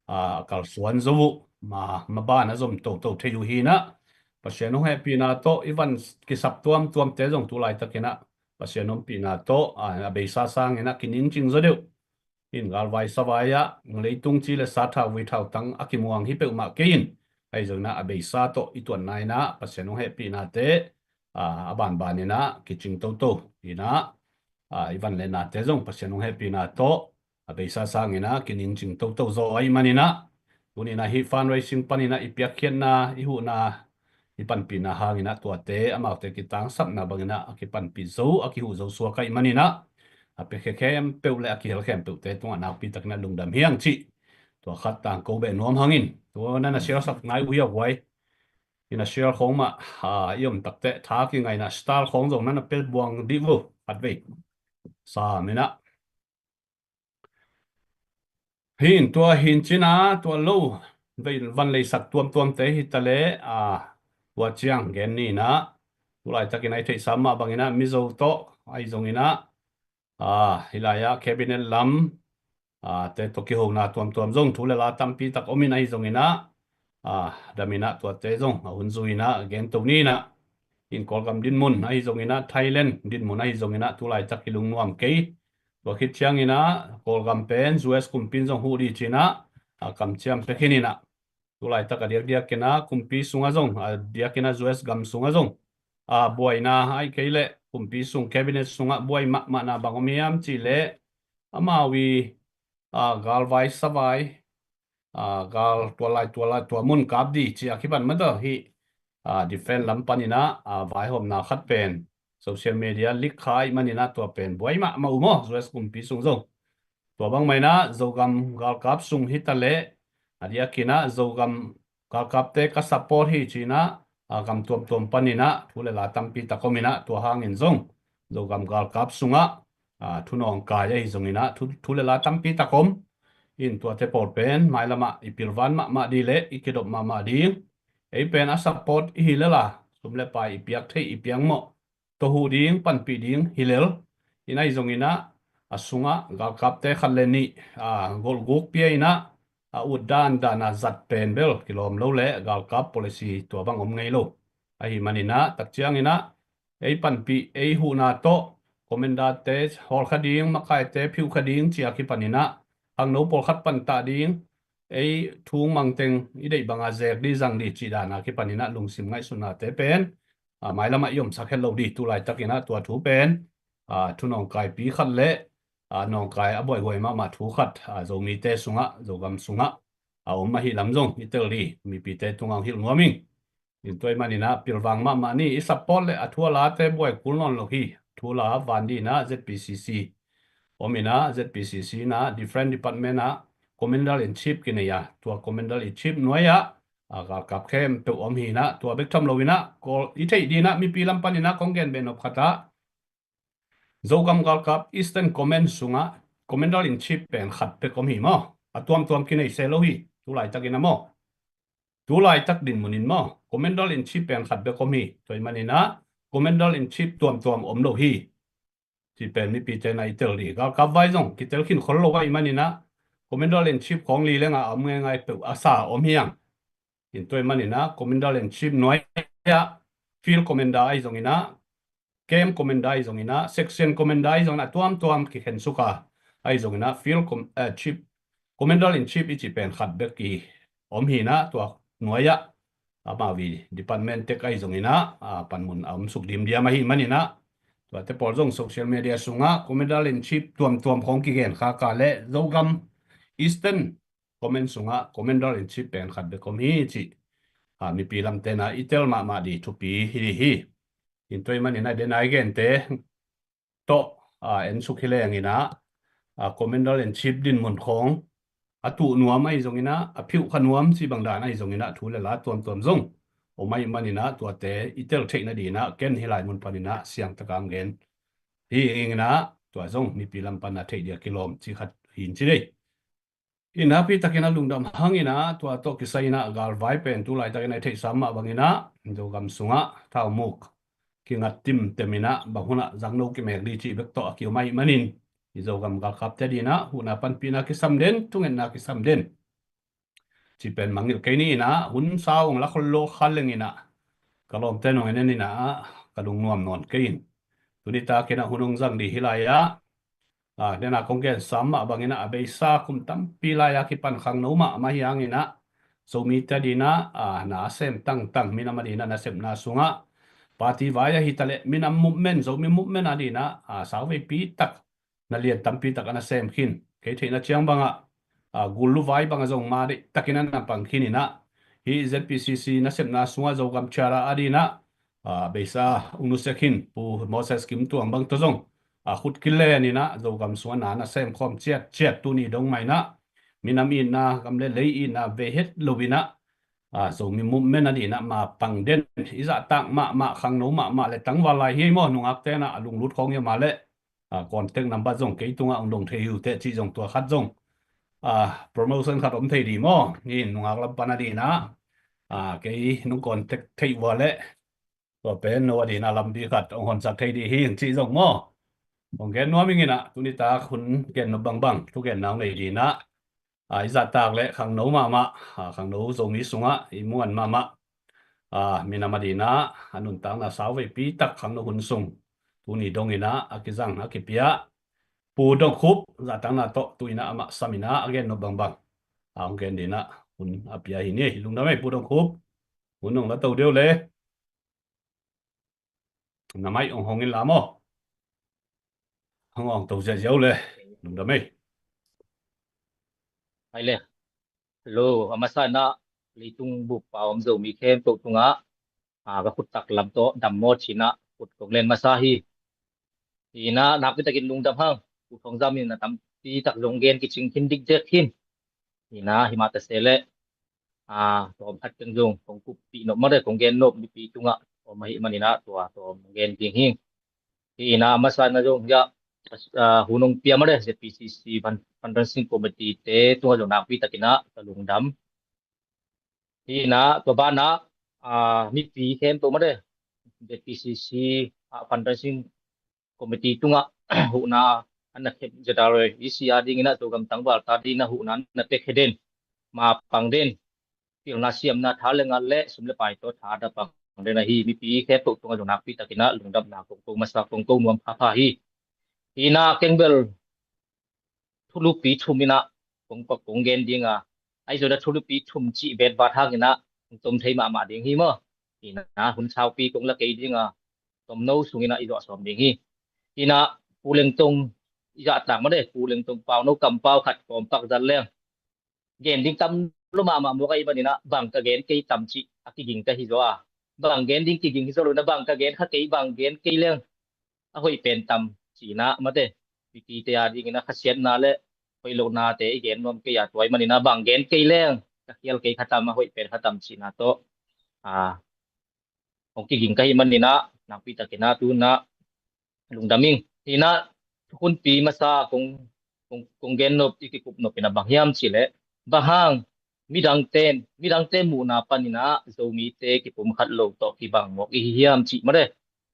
aa, a kalsuan zo uh, ma, maban a zom toto thei uh hinah, Pasian hong hehpihna tawh i van kisap tuamtuamte zong tulaitakinah Pasian ompihna tawh, aa, a beisa sanginah kiningcing zaw deuh. In galvai savai ah leitung ci le sa thau vui thau tang a kimuang hi peuhmah kei in, ahi zonginah a beisa tawh i tuanna inah Pasian hong hehpihnate, aa, a banbaninah kicing toto inah, aa, i van le nate zong Pasian hong hehpihna tawh a beisa sanginah kiningcing toto zaw ahih maninah, tuninah hih fundraising paninah i piakkhiatna, i huhna, i panpihna hanginah tuate amaute kitangsapna banginah a kipanpih zo, a kihuh zo suak ahih maninah, a piakhia khempeuh le a kihel khempeuhte tungah nakpitakinah lungdam hi hang cih tua khat tangko beh nuam hangin, tua na na share sak nai uh hi a huai. I na share khawng mah, aa, i om takteh tha kingaina style khawng zong na na pe buang dih uh khatvei. Sa minah. Hin tua hin cinah tua lo van leisak tuamtuamte hi taleh, aa, tua ciang gen ninah, tulaitakin a i theihsa mah banginah Mizo tawh ahi zonginah, aa, hih lai-ah cabinet lam, aa, te tawh kihona tuamtuam zong thu le la tampi tak om in ahi zonginah, aa, daminah tuate zong a hun zui inah gento ninah, in Kawlgam dinmun ahi zonginah, Thailand dinmun ahi zonginah tulaitak kilungnuam kei. Tua khit cianginah Kawlgam pen U S kumpi in zong huh dih cinah, aa, kamciam pia khin inah, tulaitak a diakdiakinah kumpi sungah zong, a diakinah U S gam sungah zong, aa, buaina ahih kei leh kumpi sung cabinet sungah buai mahmahna bang om hiam cih leh, amau i, aa, galvai savai, aa, gal tua lai tua lai tua mun kap dih ci a kipan mah tawh hih, aa, defense lam paninah, aa, vaihawmna khat pen social media leak kha ahih maninah tua pen buai mahmah uh maw, U S kumpi sung zong. Tua bangmah inah Zogam galkap sung hi taleh, a diakinah Zogam galkapte ka support hi cinah, aa, gam tuamtuam paninah thu le la tampi tak om inah, tua hangin zong Zogam galkap sungah, aa, thu nawngkai ahi zonginah thu, thu le la tampi tak om. In tuate pawl pen mailamah i pilvan mahmah dih le i kidop mahmah ding. Ei pen a support i hi lel a, sum le pai i piak theih i piak mawh tawh huh ding, panpih ding hi lel. In ahi zonginah a sungah galkapte khat le nih, aa, golhguk pia inah, a ut dandan a zat pen bel kilawm lo le galkap policy tua bang om ngei lo. Ahi maninah tak cianginah ei panpih, ei huhna tawh commander-te hawlkha ding, makaite phiuhkha ding ci a kipaninah, khangno pawlkhat pantah ding, ei thu mang teng i deih banga zek dih zang dih cih dana kipaninah lungsim ngaihsutnate pen, aa, mailamah i omsak het lo dih. Tulaitakinah tua thu pen, aa, thu nawngkaipi khat le, aa, nawngkai a buaihuai mahmah thu khat, aa, Zomite sungah, Zogam sungah a om ahi lam zong i tel dih, mipite tungah hong hilh nuam ing. In tua ahih maninah pilvang mahmah ni. I support le a thu a late buai kul nawn lo hi. Thu la van dinah Z P C C om inah, Z P C C inah different department ah commander in chief kinei a, tua commander in chief nuai-ah, aa, galkap khempeuh om hinah, tua bek tham loinah Kawl i theih dinah mipi lam paninah kong gen beh nop khatah Zogam galkap Eastern Command sungah commander in chief pen khat bek om hi maw? A tuamtuam kinei se lo hi. Tulaitakin a maw, tulaitak dinmun in maw, commander in chief pen khat bek om hi. Tua ahih maninah commander in chief tuamtuam om lo hi. Ci pen mipite na i tel dih. Galkap vai zong kitel khin khol lo ahih maninah Commander in Chief khawng li lengah a om ngeingai peuh a sa om hiang. In tua ahih maninah Commander in Chief nuai-ah Field Commander ahi zonginah, Camp Commander ahi zonginah, Section Commander ahi zonginah, tuamtuam kikhen suka ahi zonginah Field Com, eh, Chief, Commander in Chief i cih pen khat bek i om hinah, tua nuai-ah amau i department tek ahi zonginah, a, panmun a om suk dimdiam ahih maninah, tuate pawl zong social media sungah Commander in Chief tuamtuam khawng kigen khaka le Zogam Eastern Command sungah Commander in Chief pen khat bek om hi cih, a, mipi lam tenah i tel mahmah dih thupi hi dih hi. In tua ahih maninah den a i gente tawh, a, en suk hi lenginah, a, Commander in Chief dinmun khawng a tuh nuam ahi zonginah, a phiuh kha nuam cih bang dan ahi zonginah thu le la tuamtuam zong om ahih maninah tuate i tel theih nadinah ken hih lai mun paninah siangtaka hong gen hi inginah, tua zong mipi lam pana theih dia kilawm cih khat hin ci dei. Inah pi takinah lungdam hanginah, tua tawh kisai inah galvai pen tu laitakinah i theihsa mah banginah Zogam sungah thaumuk kingat timteminah bang hunah zangno kimek dih cih bek tawh a kiom ahih manin, i Zogam galkapte dinah huhna panpihna kisam den, thungetna kisam den cih pen mangngilh kei ni inah, hun sau hong la khol lo kha lenginah ka lawmte nong en en inah ka lungnuam nawn kei in. Tuni takinah hun hong zang dih hi lai-ah, a, nena kong gen sam mah banginah a beisa kum tampi lai-a kipan khangno mahmah hi hanginah Zomite dinah, a, na a sem tangtang, minam a dinah nasepna sungah party vai ahi taleh minam movement, Zomi movement a dinah, a, sauveipi tak na lian tampi tak a na sem khin. Kei theihna ciang bangah, a, gul luvai bangah zong ma deih takin a na pang khin inah, hih Z P C C nasepna sungah Zogam ciara a dinah, a, beisa ung nusek hin Pu Moses Kim Tuang bang tawh zong, a, khut kilen inah Zogam sungah na na sem khawm ciatciat tuni dong mah inah minam itna, gam le lei itna vei het lo inah, a, Zomi movement a dinah ma pang den, i zahtak mahmah, khangno mahmah le tangval lai hi ei maw, nungak tenah a lunglut khawng hi a mah leh, a, contact number zong kei tungah hong dong thei hi uh teh cih zong tua khat zong, a, promotion khat om thei dih maw. Ni nungak lam pan a dinah, a, kei nong contact theih uh a leh tua pen no a dinah lampi khat hong honsak thei dih hi cih zong maw. Hong gen nuam inginah tuni tak hun gen nop bangbang thugenna hong nei dinah, a, i zahtak le khangno mahmah, a, khangno Zomi sungah i muan mahmah, a, minam a dinah a nuntakna sauveipi tak khangno hun sung tuni donginah a kizang a kipia Pu Dong Khup zahtakna tawh tu inah amah sam inah a gen nop bangbang, a, hong gen dinah hun a pia hi ni. Lungdam ei Pu Dong Khup. Hun hong la to deuh le. Na mai ong hong in la maw. Hong ong to ziahziah uh le. Lungdam ei. Hai le. Hello, a masa inah leitung bup a om Zomi khempeuh tungah, a, ka khut tak lam tawh dam maw ci inah khut kong len masa hi. Hi inah nakpi takin lungdam hang. Pu Thawng Zam in a tampi tak zong gen kicing khin dikdek khin. Hi inah hi mah ta se leh, a, tawm khat teng zong kong kuppih nop mah le kong gen nop mipi tungah om ahih maninah tua tawm gen ding hi. Hi inah a masa inah zong hiah, a, hun hong pia mah le Z P C C fund, Fundraising Committee te tungah zong nakpi takinah ka lungdam. Hi inah tua banah, a, mipi khempeuh mah le Z P C C, a, Fundraising Committee tungah huhna an na khep zia ta roi i si a dinginah Zogam tangval ta dinah huhna an na pek he den, ma pang den, pilna siamna tha le ngal le sum le pai tawh tha da pang den ahi mipi khempeuh tungah zong nakpi takinah lungdamna kong ko masa, kong ko nuam phapha hi. Hi inah keng bel thulupi thum inah kong, kong gen ding a, ahi zongin a thulupi thum cih bet vat hanginah kong tom thei mahmah ding hi maw. Hi inah hun saupi kong la kei ding a, tomno sunginah i zuah sawm ding hi. Hi inah Pu Lengtong i zahtak mah le, Pu Lengtong pau no kampau khat kawmpak zat leng gen ding tam lo mahmah muak ahih maninah bang ka gen kei tam cih a kiging ka hi zaw a, bang gen ding kiging hi zaw lo inah bang ka gen kha kei, bang gen kei leng a hoih pen tam cihna mate, mipite a dingin a khasiatna le hoih lohnate i gen nuam kei a, tua ahih maninah bang gen kei leng ka khial kei kha tam, a hoih pen kha tam cihna tawh, a, hong kiging ka hih maninah nakpi takinah tunah lungdam ing. Hi inah thukhunpi masa kong, kong, kong gen nop, i kikup nop inah bang hiam cihleh, bang hang midangte, midangte muhna paninah Zomite kipumkhat lo tawh kibang mawk i hi hiam cih mah le,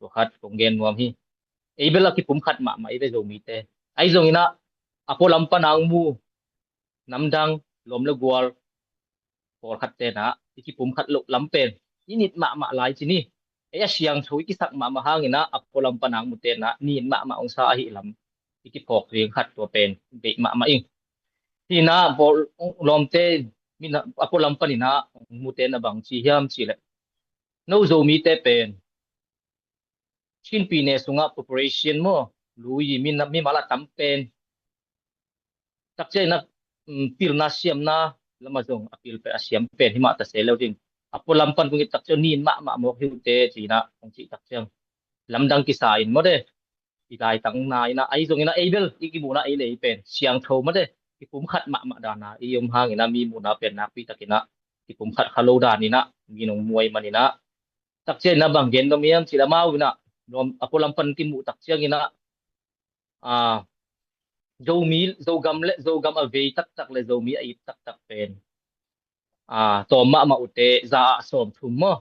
tua khat kong gen nuam hi. Ei bel a kipumkhat mahmah i ve Zomite. Ahi zongin ah a pualam pan a hong mu namdang, lawm le gual pawlkhat tenah i kipumkhat loh lam pen i nit mahmah lai ci ni. Ei a siangtho i kisak mahmah hangin ah a pualam pan a hong mu tenah nit mahmah hong sa ahi lam i kiphawk ding khat tua pen beih mahmah ing. Hinah lawmte a pualam paninah hong mu tenah bang ci hiam cih leh, no Zomite pen Chin pyine sungah population maw, lui mi, mimal a tam pen takciang inah, um, pilna siamna lamah zong a pil pen a siam pen himah ta se lo ding. A pualam pan kong it takciang nin mahmah mawk hi uh teh ci inah kong cih takciang lamdang kisa in maw de. I daitangna inah ahi zongin ah ei bel i kimuhna ei le ei pen siangtho maw de, kipumkhat mahmah dana i om hangin ah mi muhna pen nakpi takin ah kipumkhat kha lo dan inah mi nong muai man inah. Takciang inah bang gen nuam hiam cih leh amau inah lawm a pualam pan kimuh takciang inah, a, Zomi, Zogam le Zogam a vei taktak le Zomi a it taktak pen, a, tawm mahmah uh teh za ah sawmthum maw,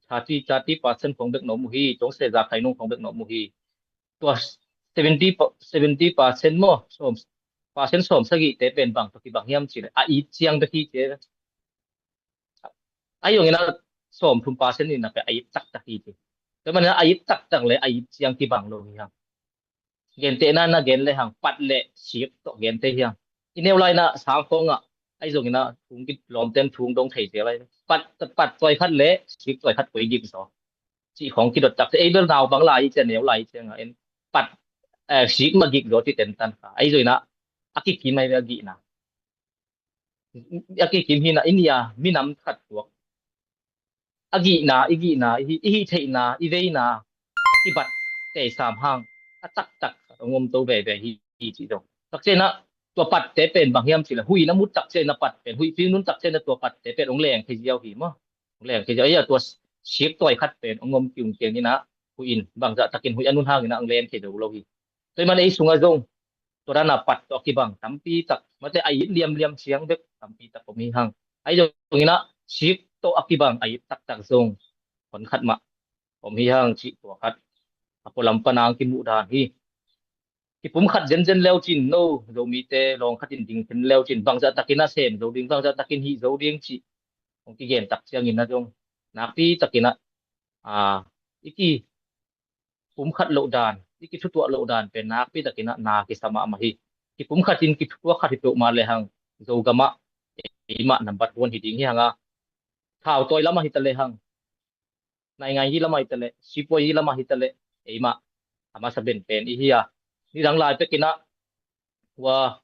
thirty, thirty percent khong bek na om uh hi. Tua se za khainung khong bek na om uh hi. Tua seventy, seventy percent maw, sawm, percent sawmsagihte pen bang tawh kibang hiam cih leh a it ciang bek hi ci. Ahi zongin ah sawmthum percent inah pen a it taktak hi ci. Tua manin ah a it taktak le a it ciang kibang lo hi hang. Gentehna na gen le hang, pat le sik tawh gente hi hang. I neu lai inah sang khawngah ahi zongin ah thu hong kilawmten thu hong dong thei zel lai. Pat, pat tawi khat le sik tawi khat koi gik zaw cih khawng kidot takte, ei bel naupang lai i ci a neu lai i ci a ngah in, pat, eh, sik mah gik zaw ci tentan kha. Ahi zongin ah a kikim ahi ve a gihna. A kikim hinah i nia minam khat tuak a gihna, i gihna, i hih, i hih theihna, i veina a kibat teisam hang a taktak hong om to veve hi, hi cih zong. Takciang inah tua patte pen bang hiam cih leh huih na mut takciang inah pat pen, huih ping nun takciang inah tua patte pen hong leng thei ziau hi maw. Hong leng thei ziau. Ei a tua sik tawi khat pen hong om kiung kiang inah huih in bangzah takin huih a nun hangin ah hong leng thei zo lo hi. Tua ahih man ei sungah zong tua dana pat tawh a kibang tampi tak, mate a it liamliam ciang bek tampi tak om hi hang. Ahi zongin ah sik tawh a kibang a it taktak zong hon khat mah om hi hang cih tua khat a pualam pan a hong kimuh dan hi. Kipumkhat zenzen leu cin no Zomite lawng khat in ding khin leu cin bangzah takin a sem zo ding, bangzah takin hih zo ding cih hong kigen takciang inah zong nakpi takin ah, a, i ki pumkhat loh dan, i kithutuah loh dan pen nakpi takin ah na kisa mahmah hi. Kipumkhat in kithutuak khat hi peuhmah lehang Zogam ah eimah nambat huan hi ding hi hang a, thautawi lamah hi ta lehang, naingai hi lamah hi ta leh, sipuai hi lamah hi ta leh eimah a masa ben pen i hi a. Nidang lai pekin ah hua,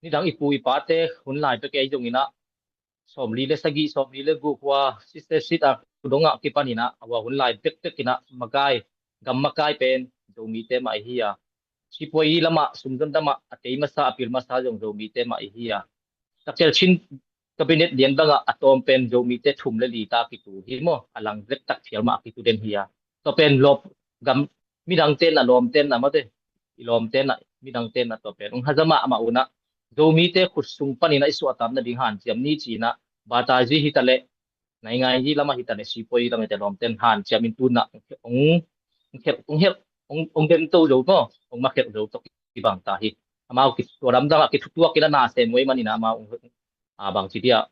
nidang i pu i pate hun lai pek ei zongin ah sawmli le sagih, sawmli le guk hua sister sit a kudong ah kipan inah a hua hun lai pekpek inah makai, gam makai pen Zomite mah i hi a. Sipuai lamah, sumzon lamah a tei masa, a pil masa zong Zomite mah i hi a. Takciang Chin cabinet lian bangah a tawm pen Zomite thum le li ta kitu hi maw, a lang zek tak phial mah a kitu den hi a. Tua pen lawp gam midang tenna, lawm tenna mate, i lawm tenna, midang tenna tua pen hong haza mahmah unah Zomite khut sung paninah i suahtak nading hanciam ni cinah batazi hi ta leh, naingai hi lamah hi ta leh, sipuai lamah hi ta leh, lawm ten hanciam in tunah hong, hong khelh, hong helh, hong, hong demto zo maw, hong makhelh zo tawh kibang ta hi. Amau ki, tua lamdangah kithutuak inah na sem ngoi maninah amau hong, a, bangci dia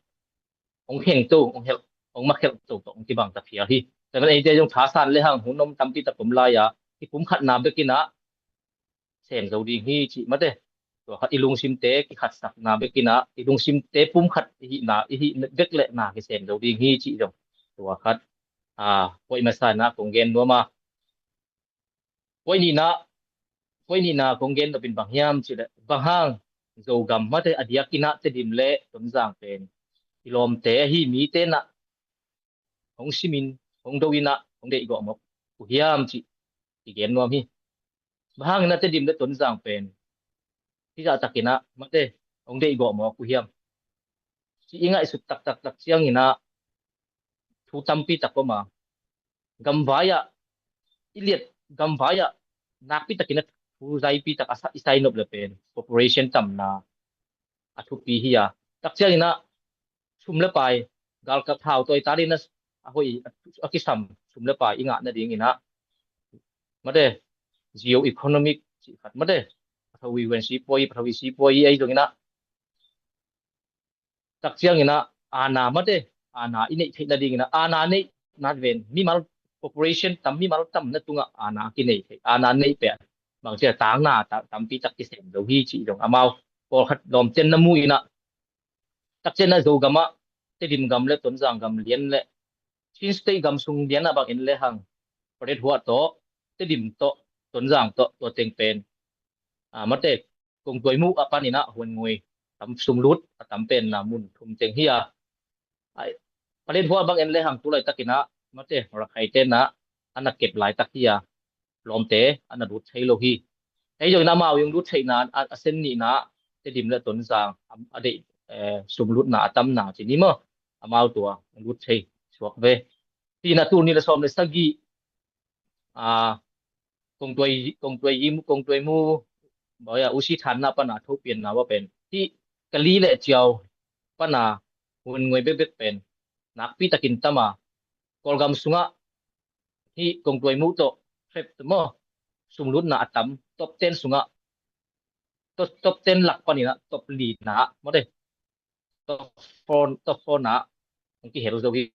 hong hengto, hong helh, hong makhelhto tawh hong kibang ta phial hi. Tua man eite zong thasan lehang hun om tampi tak om lai-a kipumkhatna bekinah sem zo ding hi cih mate. Tua khat i lungsimte kikhatsakna bekinah i lungsimte pumkhat i hihna, i hih bek leh na kisem zo ding hi cih zong tua khat, a, puai masa inah kong gen nuam a. Puai nihna, puai nihna kong gen nopin bang hiam cih leh bang hang Zogam mate a diakinah Tedim le Tonzang pen i lawmte ahi mite nah hong simin, hong do inah, hong deihgawh mawk uh hiam cih i gen nuam hi. Bang hangin ah Tedim le Tonzang pen hizah takinah mate hong deihgawh mawk uh hiam cih i ngaihsut taktak tak cianginah thu tampi tak om a, gamvai-ah i liat, gamvai-ah nakpi takin a thu zaipi tak a sa-, i sainop le pen population tamna a thupi hi a. Tak cianginah sum le pai, galkap hau tawi ta dingin a hoih a kisam sum le pai i ngah nadinginah mate, geo-economic cih khat mate, pathawi wen sipuai, pathawi sipuai ei zong inah, tak ciang inah, aana mate, aana i neih theih nading inah, aana neih nat ven, mimal population tam, mimal tam na tungah aana kinei theih, aana neih peh bang cia tangna tampi tak kisem zo hi cih zong amau pawlkhat lawmten na mu inah, tak ciang inah Zogam ah Tedim gam le Tonzang gam lian le Chin State gam sung lian ah bang en le hang, Paletwa tawh, Tedim tawh, Tonzang tawh, tua teng pen, a, mate, kongtuai muh a pan inah huan ngui tam, sumlut a tam pen na mun thum teng hi a. Ai, Paletwa bang en le hang tu laitak inah mate, Rakhaite na a na kep laitak hi a, lawmte a na lut thei lo hi. Hei zong inah amau i hong lut theihna a, a sen nihna Tedim le Tonzang a, a deih, eh, sumlutna a tamna ci ni maw, amau tua hong lut thei suak ve. Tina tul ni le sawm le sagih, a, kongtuai, kongtuai yi, kongtuai mu, bawia usi thanna pana thopianna wa pen hi, Kali le Ciau pana hun ngoi bekbek pen nakpi takin tama, Kawlgam sungah hi kongtuai mu tawh, hrep tawh maw, sumlutna a tam, top ten sungah, top, top ten lak paninah top lina mate, top four, top four na hong kihel zo hi.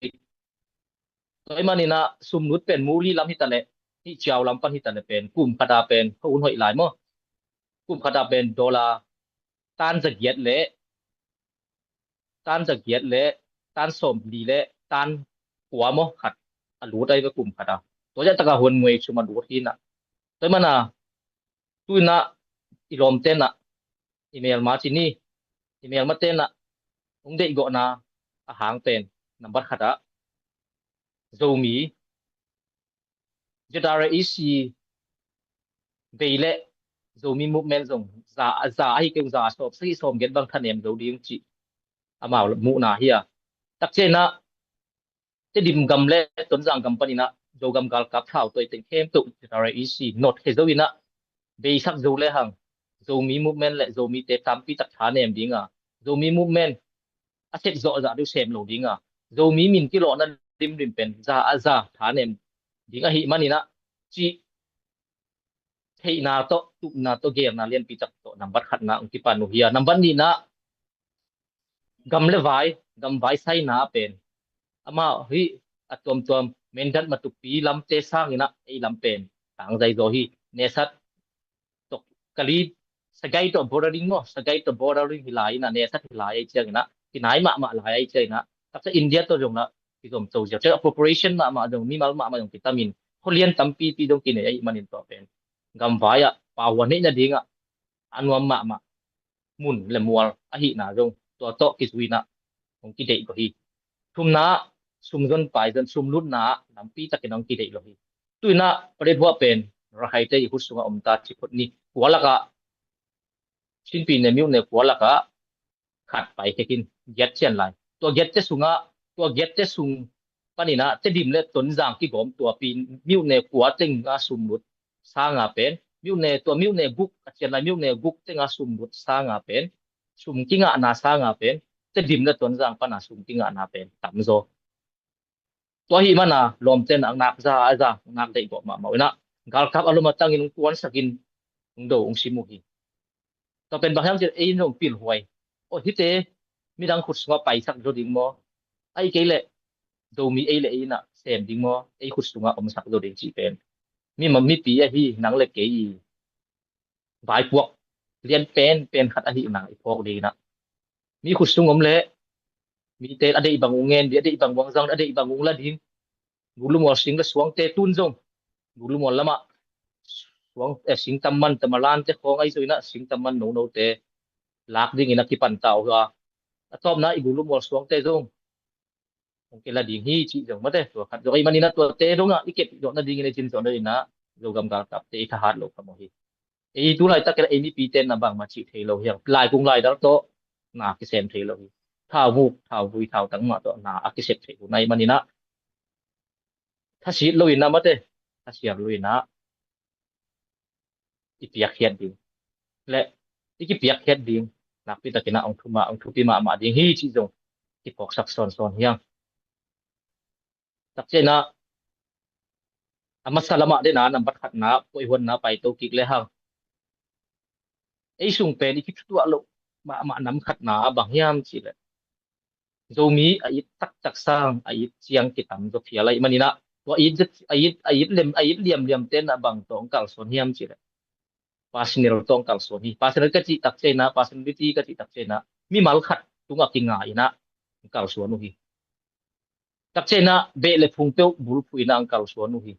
Tua i maninah sumlut pen mu li lam hitaleh, hih Ciau lam pan hitaleh pen kum khata pen kho hun hoih lai maw, kum khata pen dollar tan zagiat le tan zagiat le tan sawmli le tan kua maw khat a lut ai ve kum khata. Tua ziah taka hun ngui sum a lut hinah. Tua i mana tu inah i lawmtenah i melma ci ni, i melma tenah hong deihgawhna a hang pen nambat khatah Zomi, ZRA EC vei le Zomi movement zong za, za ahi kei ung, za sawm sagih sawm giat bang thanem zo ding cih amau muhna hi a. Takcianah Tedim gam le Tonzang gam paninah Zogam galkap thau toi teng khempeuh ZRA EC not he zo inah beisak zo le hang Zomi movement le Zomite tampi tak thanem dinga, Zomi movement a set zawhzah deuh sem lo dinga, Zomi min kilawhna limlim pen za a za thanem ding ahi maninah cih theihna tawh, tupna tawh, gelna lianpi tak tawh nambat khatna hong kipan uh hi a. Nambat nihna gam le vai, gam vai saina pen amah hi a tuamtuam Mindat Matupi lamte sanginah ei lam pen tangzai zaw hi. Nesat tawh Kali, Sagaing tawh bordering maw, Sagaing tawh bordering hi lai inah, Nesat hi lai ai cianginah kinai mahmah lai ai cianginah taksa India tawh zonglah kizom to ziau, ciah population mahmah zong, mimal mahmah zong kitamin, khualian tampipi zong kinei ahi manin tua pen gam vai ah pauhuan neih nadingah a nuam mahmah mun le mual ahihna zong tua tawh kizuinah hong kideih ko hi. Thumna sumzon paizon, sumlutna lampi takin hong kideih lo hi. Tu inah Paletwa pen Rakhaite i khut sungah om ta ci phot ni. Kua lakah Chinpi ne myone kua lakah khat pai khekin giat cian lai. Tua giatte sungah, tua giatte sung paninah Tedim le Tonzang kigawm tuapi myone kua tenga sumlut sanga pen, myone, tua myone guk a cian lai, myone guk tenga sumlut sanga pen, sum kingahna sanga pen Tedim le Tonzang pana sum kingahna pen tamzaw. Tua ahi mana lawmten a nak za a za, nak deih gawh mahmah uh inah galkap a lom a tangin hong kuansakin hong do hong sim uh hi. Tua pen bang hiam cih ei in zong pilhuai. Aw, hite midang khut sungah paisak zo ding maw? Ahi kei leh Zomi ei le ei inah sem ding maw? Ei khut sungah omsak zo ding cih pen mi ma, mipi ahi nang le kei i vaipuak lian pen pen khat ahihna i phawk ding inah, mi khut sung om leh mite a deih bang uh ngen ding, a deih bang uh zang, a deih bang uh la ding. Gulumawl sing le suangte tun zong Gulumawl lamah suang, eh, sing tamman, tamalante khawng ahi zo inah sing tamman nonote lak dingin a kipan ta uh hi a. A tawpna i Gulumawl suangte zong hong kila ding hi cih zong mate, tua khat zong ahi maninah tuate dongah i kep zawh nadingin, i cin zawh nadinah Zogam galkapte i thahat lo kha maw hi. Ei tu laitak kei la ei mipite na bangmah cih thei lo hi hang. Laikung laidal tawh na kisem thei lo hi. Thau muk, thau vui, thau tang mah tawh na a kisep thei uh na ahi maninah thasit lo inah mate, thasiar lo inah i piakkhiat ding le i kipiakkhiat ding nakpi takinah hong thuma, hong thupi mahmah ding hi cih zong kiphawksak sawnsawn hi hang. Takcianah A masa lamah dena nambat khatna poihuanna paito kik le hang, ei sung pen i kithutuah loh mahmah nam khatna bang hiam cih leh Zomi a it taktak sang a it ciang kitam zaw phial ahih maninah tua a it, a it, a it lem, a it liamliam tenah bang tawh hong kalsuan hiam cih leh personal tawh hong kalsuan hi. Personal ka cih tak cianginah, personality ka cih tak cianginah mimal khat tungah kinga inah hong kalsuan uh hi. Tak cianginah beh le phung peuh bulphuh inah hong kalsuan uh hi.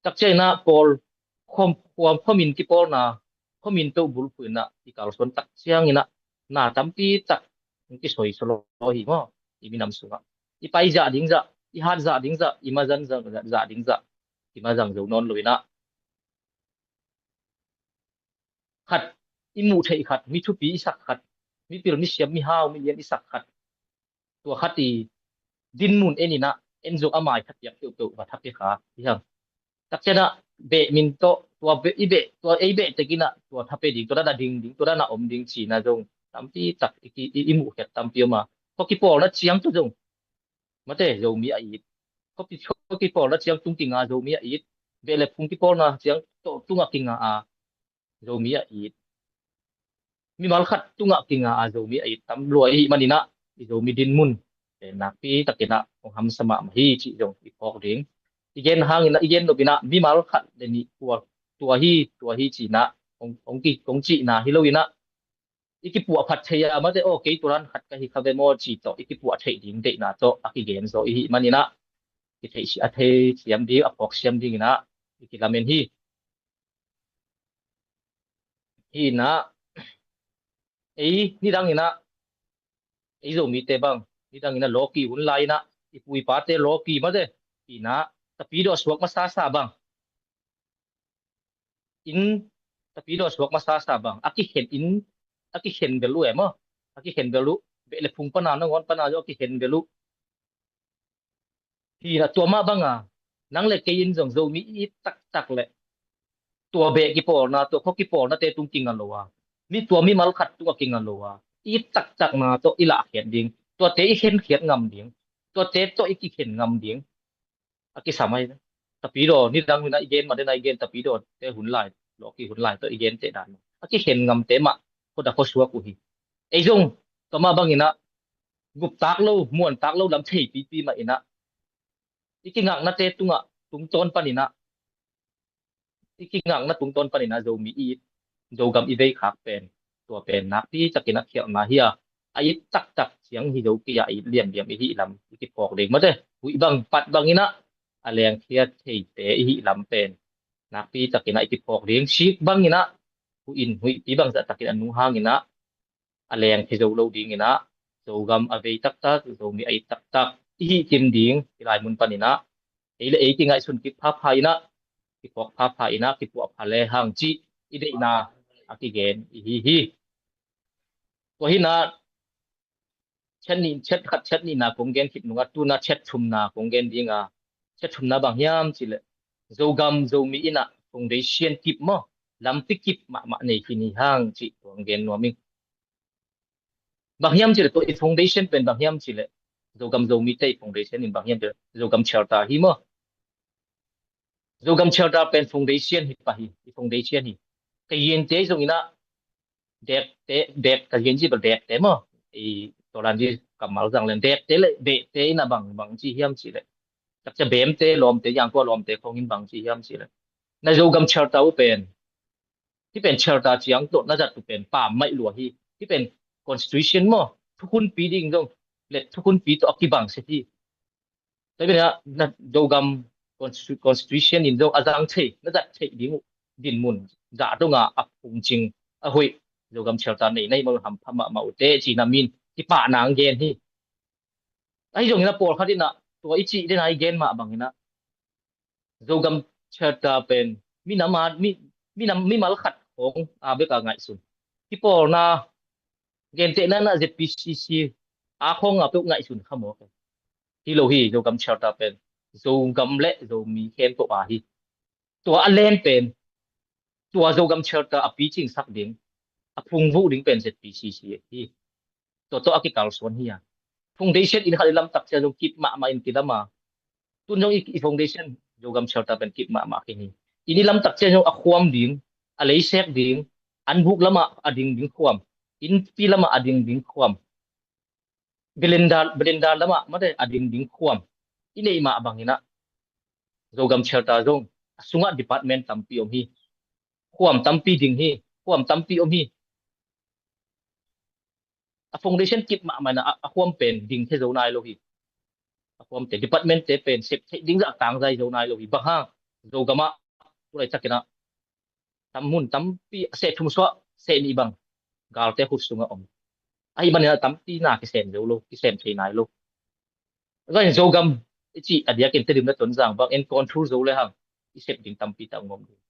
Tak cianginah pawl khom, khuam, khomin kipawlna khomin peuh bulphuh inah i kalsuan tak cianginah na tampi tak hong kisoisaw hi maw? I minam sungah i pai zah ding zah, i hat zah ding zah, i mazan zah, zah ding zah, i mazang zo nawn lo inah khat i muh theih khat, mi thupi i sak khat, mi pil mi siam, mi hau mi lian i sak khat, tua khat i dinmun en inah en zong a mai thapiak peuhpeuh va thapia kha hi hang. Tak cianginah beh min tawh tua beh, i beh, tua ei beh tekinah tua thapia ding, tua dana ding ding, tua dana om ding cina zong tampi tak i, i, i muhkhiat tampi om a, tua kipawlna ciang tawh zong mate Zomi a it, tua kipawlna ciang tung kinga Zomi a it, beh le phung kipawlna ciang tawh tungah kinga a Zomi a it, mimal khat tungah kinga a Zomi a it tam lua ahih maninah i Zomi dinmun pen nakpi takinah hong hamsa mahmah hi cih zong i phawk ding. I gen hanginah, i gen nopinah mimal khat le nih tua, tua hi, tua hi cinah hong, hong ki, hong cihna hi loinah i kipuahphat thei a mate, aw kei tua dan khat ka hi kha ve maw cih tawh i kipuah theih ding deihna tawh a kigen zaw i hih maninah kitheih a thei siam ding, a phawk siam dinginah i kilamen hi. Hinah ei nidanginah ei Zomite bang nidanginah lawki hun lai inah i pu i pate lawki mate hinah tapidaw suak masasa bang in tapidaw suak masasa bang a kikhen in a kikhen bel uh e maw? A kikhen bel uh, beh le phung pana nangawn pana zong a kikhen bel uh. Hinah tua mah banga nang le kei in zong Zomi i it taktak le tua beh kipawlna, tua khua kipawlnate tung kinga lo a, mi tua mimal khat tungah kinga lo a, i it taktakna tawh i lahkhiat ding, tuate i khenkhiat ngam ding, tuate tawh i kikhen ngam ding a kisam ahi. Tapidaw nidang hunah i gen mah dena i gen, tapidawte hun lai, lawki hun lai tawh i gen teh dan a kikhen ngamte mah khuada khuasuak uh hi. Ei zong tua mah banginah guptak lo, muantak lo lam theipipi mah inah i kingaknate tungah tungtawn paninah i kingakna tungtawn paninah Zomi i it, Zogam i veikhak pen tua pen nakpi takinah khialhna hi a, a it taktak ciang hi zo kei a, a it liamliam i hih lam i kiphawk ding mate, huih bang pat banginah a lengkhia theite i hih lam pen nakpi takinah i kiphawk ding. Sik banginah huih in huihpi bangzah takin a nung hanginah a lengkhia zo lo dinginah Zogam a vei taktak, Zomi a it taktak i hih kim ding i lai mun paninah ei le ei kingaihsun kip phapha inah, kiphawk phapha inah, kipuahpha le hang cih i deihna a kigen i hi hi. Tua hinah chat nih, chat khat chat nihna kong gen khit nungah tuna chat thumna kong gen dinga, chat thumna bang hiam cih leh Zogam Zomi inah foundation kip maw, lampi kip mahmah nei khin hi hang cih tua kong gen nuam ing. Bang hiam cih leh tua i foundation pen bang hiam cih leh Zogam Zomite i foundation in bang hiam cih leh Zogam Charter hi maw? Zogam Charter pen foundation hi pah hi, i foundation hi. Ka yinte zonginah dekte, dek ka yin ci bel dekte maw? I tolan ci kammal zang len dekte le behte inah bang, bang ci hiam cih leh takcia bemte, lawmte, yangkua lawmte khawngin bang ci hiam cih leh na Zogam Charter uh pen hih pen Charter ciang tawh na zat uh pen pammaih lua hi. Hih pen constitution maw, thukhunpi ding zong le thukhunpi tawh a kibang set hi. Tua pen na Zogam constitu-, constitution in zong a zang thei, na zat theih ding uh dinmun zah donga a phungcing a hoih Zogam Charter nei na hih maw, hampha mahmah uh teh cihna min kipahna ang gen hi. Ahi zonginah pawlkhat inah tua i cih dena i gen mah banginah Zogam Charter pen minam a, mi, minam, mimal khat khawng a beka ngaihsun, kipawlna gentehna inah Z P C C a khawng a peuh ngaihsun kha maw? Hi lo hi. Zogam Charter pen Zogam le Zomi khempeuh a hi. Tua a len pen tua Zogam Charter a picingsak ding, a phungvuh ding pen Z P C C hi. Tua tawh a kikalsuan hi a. Foundation in khat i lamtak cia zong kip mahmah in kilam a. Tun zong i, i foundation Zogam shelter pen kip mahmah khin hi. I nih lamtak ciang zong a khuam ding, a leisek ding, anbuk lamah a ding ding khuam, innpi lamah a ding ding khuam, belenda belenda lamah mate a ding ding khuam i neih mah bangin ah Zogam shelter zong a sungah department tampi om hi. Khuam tampi ding hi. Khuam tampi om hi. A foundation kip mahmah in ah a khuam pen ding thei zo nai lo hi. A khuamte, departmentte pen sep theih ding zah tangzai zo nai lo hi. Bang hang? Zogam ah tulaitak in ah tam mun tampi a seh thum suah seh nih bang galte khut sungah om. Ahih manin ah tampi na kisem zo lo, kisem thei nai lo. Zan Zogam i cih a diakin Tedim le Tonzang bang en control zo le hang i sep ding tampi tak ngom ding.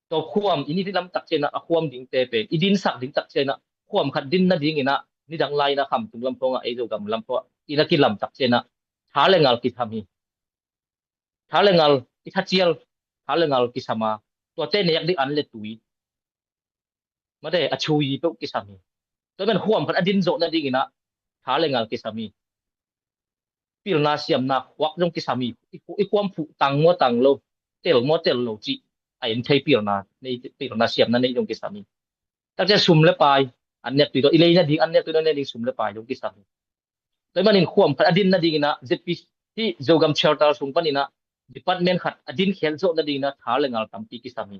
Tua khuam i nih lamtak ciang ah a khuam dingte pen i dinsak ding tak ciang ah khuam khat din nadingin ah nidang lai in ah Khamtung lam khawngah, ei Zogam lam khawngah i na kilam tak ciang ah tha le ngal kisam hi. Tha le ngal i thacial, tha le ngal kisam a, tuate nek ding an le tui mate a chui peuh kisam hi. Tua man khuam khat a din zawh nadingin ah tha le ngal kisam hi. Pilna siamna khuak zong kisam hi. I, i khuam phuh tang maw tang lo, tel maw tel lo cih a en thei pilna nei, pilna siamna nei zong kisam hi. Takcia sum le pai an nek tui tawh, i lei nading an nek tui tawh ne ding sum le pai zong kisam hi. Tua ahih manin khuam khat a din nadingin ah Z P C Zogam shelter sung panin ah department khat a din khiat zawh nadingin ah tha le ngal tampi kisam hi.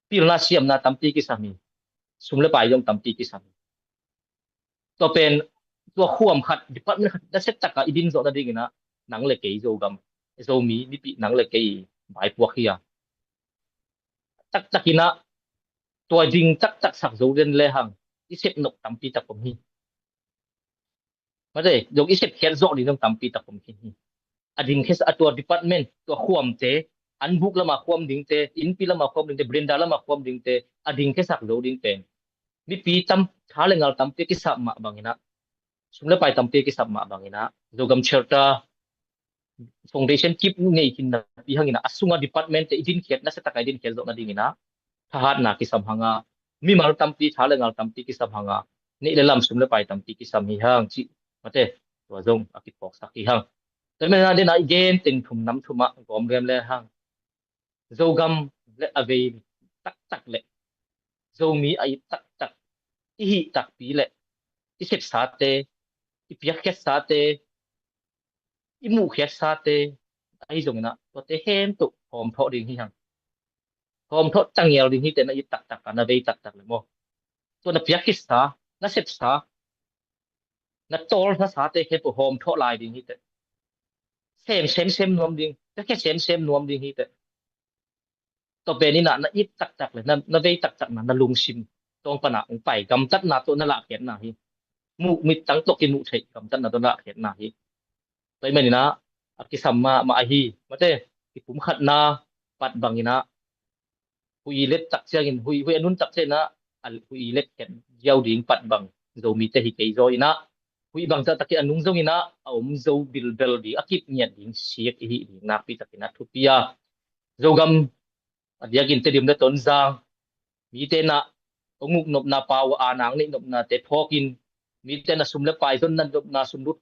Pilna siamna tampi kisam hi. Sum le pai zong tampi kisam hi. Tua pen tua khuam khat, department khat nasia takah i din zawh nadingin ah nang le kei Zogam, Zomi mipi nang le kei vaipuak hi a, taktak in ah tua ding taktak sak zo den le hang i sep nop tampi tak om hi. Mate, zong i sep khiat zawh ding zong tampi tak om khin hi. A ding khesa a tua department, tua khuamte, anbuk lama khuam dingte, innpi lama khuam dingte, veranda lama khuam dingte a ding khiasak zo ding pen mipi tam, tha le ngal tampi kisap mah bangin ah, sum le pai tampi kisap mah bangin ah, Zogam shelter foundation kip ngei khin napi hangin ah, a sunga departmentte i din khiat nasia takah i din khiat zawh nadingin ah thahatna kisam hang a, mimal tampi, tha le ngal tampi kisam hang a, neih le lam, sum le pai tampi kisam hi hang cih mate, tua zong a kiphawksak hi hang. Tua ahih manin ah den ah i gen teng thum nam thum ah gawm liam le hang, Zogam le a vei taktak le Zomi a it taktak i hih takpi le i sepsate, i piakkhiatsate, i muhkhiatsate ahi zongin ah tuate khempeuh hawmthawh ding hi hang. Hawmthawh tangial ding hi teh, na it taktak a, na vei taktak le maw. Tua na piakkhitsa, na sepsa, na tawlnasate khempeuh hawmthawh lai ding hi teh. Sem semsem nuam ding, piakkhiat semsem nuam ding hi teh. Tua pen in ah na it taktak le na, na vei taktak na, na lungsim tawng pan ah hong pai gamtatna tawh na lahkhiatna hi. Muh mittang tawh kimuh theih gamtatna tawh na lahkhiatna hi. Tua ahih manin ah a kisam mahmah ahi, mate, kipumkhatna pat bangin ah huih i let tak ciangin, huih, huih a nun tak ciangin ah a huih i let khiat ziau ding pat bang Zomite hi kei zaw in ah, huih bangzah takin a nung zongin ah a om zo bilbel ding, a kip ngiat ding sik i hih ding nakpi takin ah thupi a, Zogam a diakin Tedim le Tonzang mite in ah hong uk nopna, pau a nang neih nopnate phawkin, mite in ah sum le pai zonna nopna, sumlut,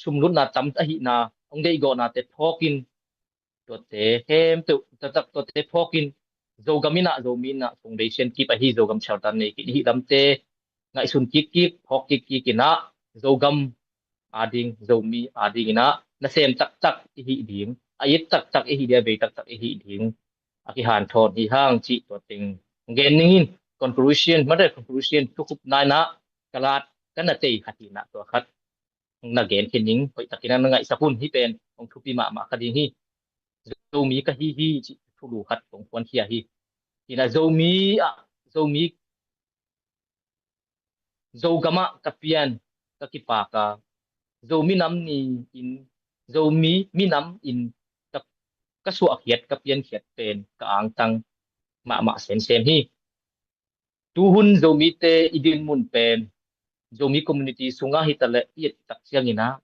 sumlutna tam ahihna hong deihgawhnate phawkin, tuate khempeuh taktak tuate phawkin, Zogam in ah, Zomi in ah foundation kip ahi, Zogam shelter nei khin i hih lamte ngaihsun kikkik, phawk kikkik in ah, Zogam ading, Zomi adingin ah nasem taktak i hih ding, a it taktak i hih ding, a vei taktak i hih ding a kihanthawn hi hang cih tua teng gen ning in, conclusion, mate, conclusion, thukhupna in ah ka lat, ka na tei khat hi in ah tua khat na gen khin ning, hoih takin ah na ngaihsak un, hih pen hong thupi mahmah kha ding hi. Zomi ka hi hi cih thulu khat kong puankhia hi. Hi in ah Zomi ah, Zomi, Zogam ah ka pian, ka kipak a, Zomi Nam Ni in, Zomi minam in ka, ka suahkhiat, ka piankhiat pen ka angtang mahmah semsem hi. Tuhun Zomite i dinmun pen Zomi community sungah hi ta leh i et tak ciangin ah,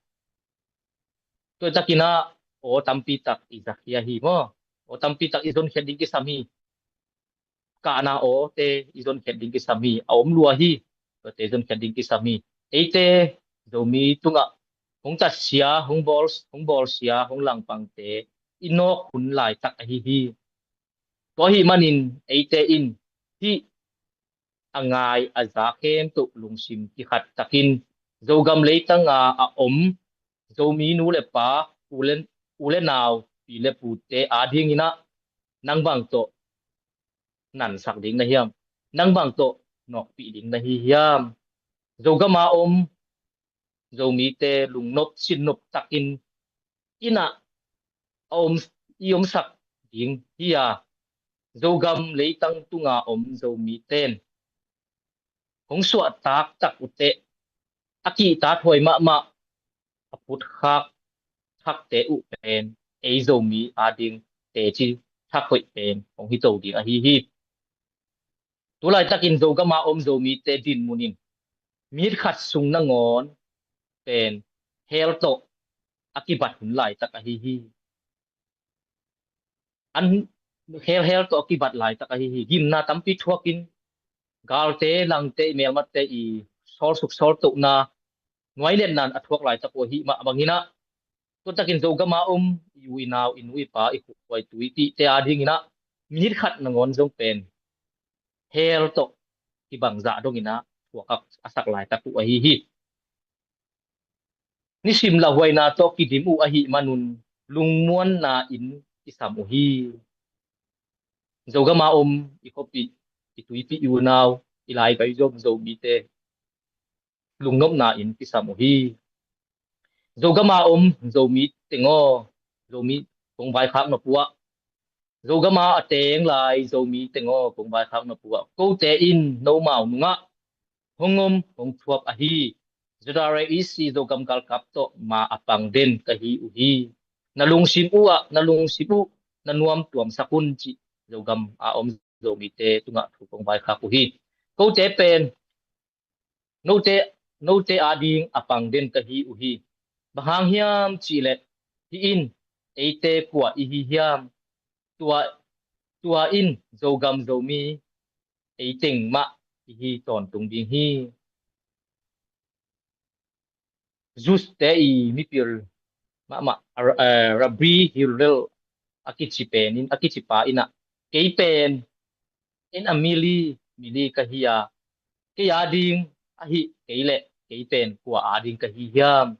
tua takin ah aw tampi tak i zakhia hi maw. Aw tampi tak i zonkhiat ding kisam hi. Kahna awte i zonkhiat ding kisam hi. A om lua hi. Tuate zonkhiat ding kisam hi. Eite Zomi tungah hong tatsia, hong bawl, hong bawlsia, hong langpangte i nawk hun laitak ahi hi. Tua ahih manin eite in hih a ngai a za khempeuh lungsim kikhat takin Zogam leitanga a om Zomi nu le pa, u le, u le nau, pi le pute adingin ah nang bang tawh nansak ding na hiam? Nang bang tawh nawkpih ding na hi hiam? Zogama om Zomite lungnop sinnop takin inn ah a om, i omsak ding hi a, Zogam leitang tunga om Zomite in hong suahtak tak uh teh a kihtakhuai mahmah a putkhak thakte uh pen ei Zomi ading teci thakhoih pen hong hi to ding ahi hi. Tulaitakin Zogama om Zomite dinmun in minit khat sung nangawn pen hell tawh a kibat hun laitak ahi hi. An hell, hell tawh a kibat laitak ahi hi. Gimna tampi thuakin galte, langte, i melmatte i sawlsuk sawltohna, nuainetna in a thuak laitak uh ahi mah bangin ah, tua takin Zogama om i u i nau, i nu i pa, i khua i tui i pihte adingin ah minit khat nangawn zong pen hell tawh kibang zah dongin ah thuak a, a sak laitak uh ahi hi. Nisim lauhuaina tawh kidim uh ahih manun lungmuanna in kisam uh hi. Zogama om i khuapih, i tuipih, i unau, i laikai zom Zomite lungnopna in kisam uh hi. Zogama om Zomi teng aw, Zomi kong vaikhak nop uh ah, Zogama a teng lai Zomi teng aw, kong vaikhak nop uh ah, kote in nomau nungah hong om hong thuap ahi Z R A E C Zogam galkap tawh ma a pang den ka hi uh hi. Na lungsim uh ah, na lungsim uh na nuam tuamsak un, cih Zogam a om Zomite tungah thu kong vaikhak uh hi. Kote pen note, note ading a pang den ka hi uh hi. Bang hang hiam cihleh hih in eite kua i hi hiam? Tua, tua in Zogam Zomi ei teng mah i hi tawntung ding hi. Jews te i mipil mahmah, eh, Rabbi Hillel a kici pen in, a kici pa in ah, kei pen en a mili, mili ka hi a, kei ading ahi kei leh kei pen kua ading ka hi hiam?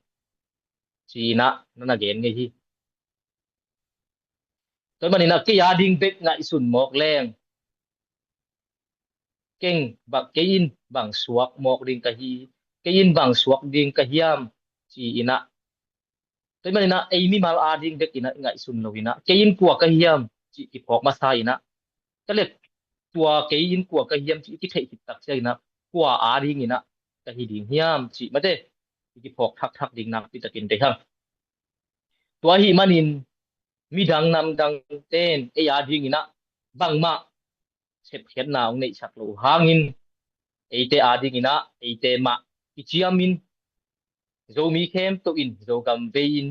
Ci-in ah na na gen ngei hi. Tua ahih manin ah kei ading bek ngaihsun mawk leng, keng bang, kei in bang suak mawk ding ka hi, kei in bang suak ding ka hiam? Ci-in ah, tua ahih manin ah ei mimal ading bek in ah ngaihsun lo in ah, kei in kua ka hiam cih kiphawk masa in ah, tua leh tua kei in kua ka hiam cih kitheih khit tak ciangin ah, kua adingin ah ka hi ding hiam cih mate i kiphawk thakthak ding nakpi takin deih hang. Tua ahih manin midang namdangte in ei adingin ah bangmah sepkhiatna hong neihsak lo uh hangin, eite adingin ah eite mah kiciamin, Zomi khempeuh in Zogam vei in,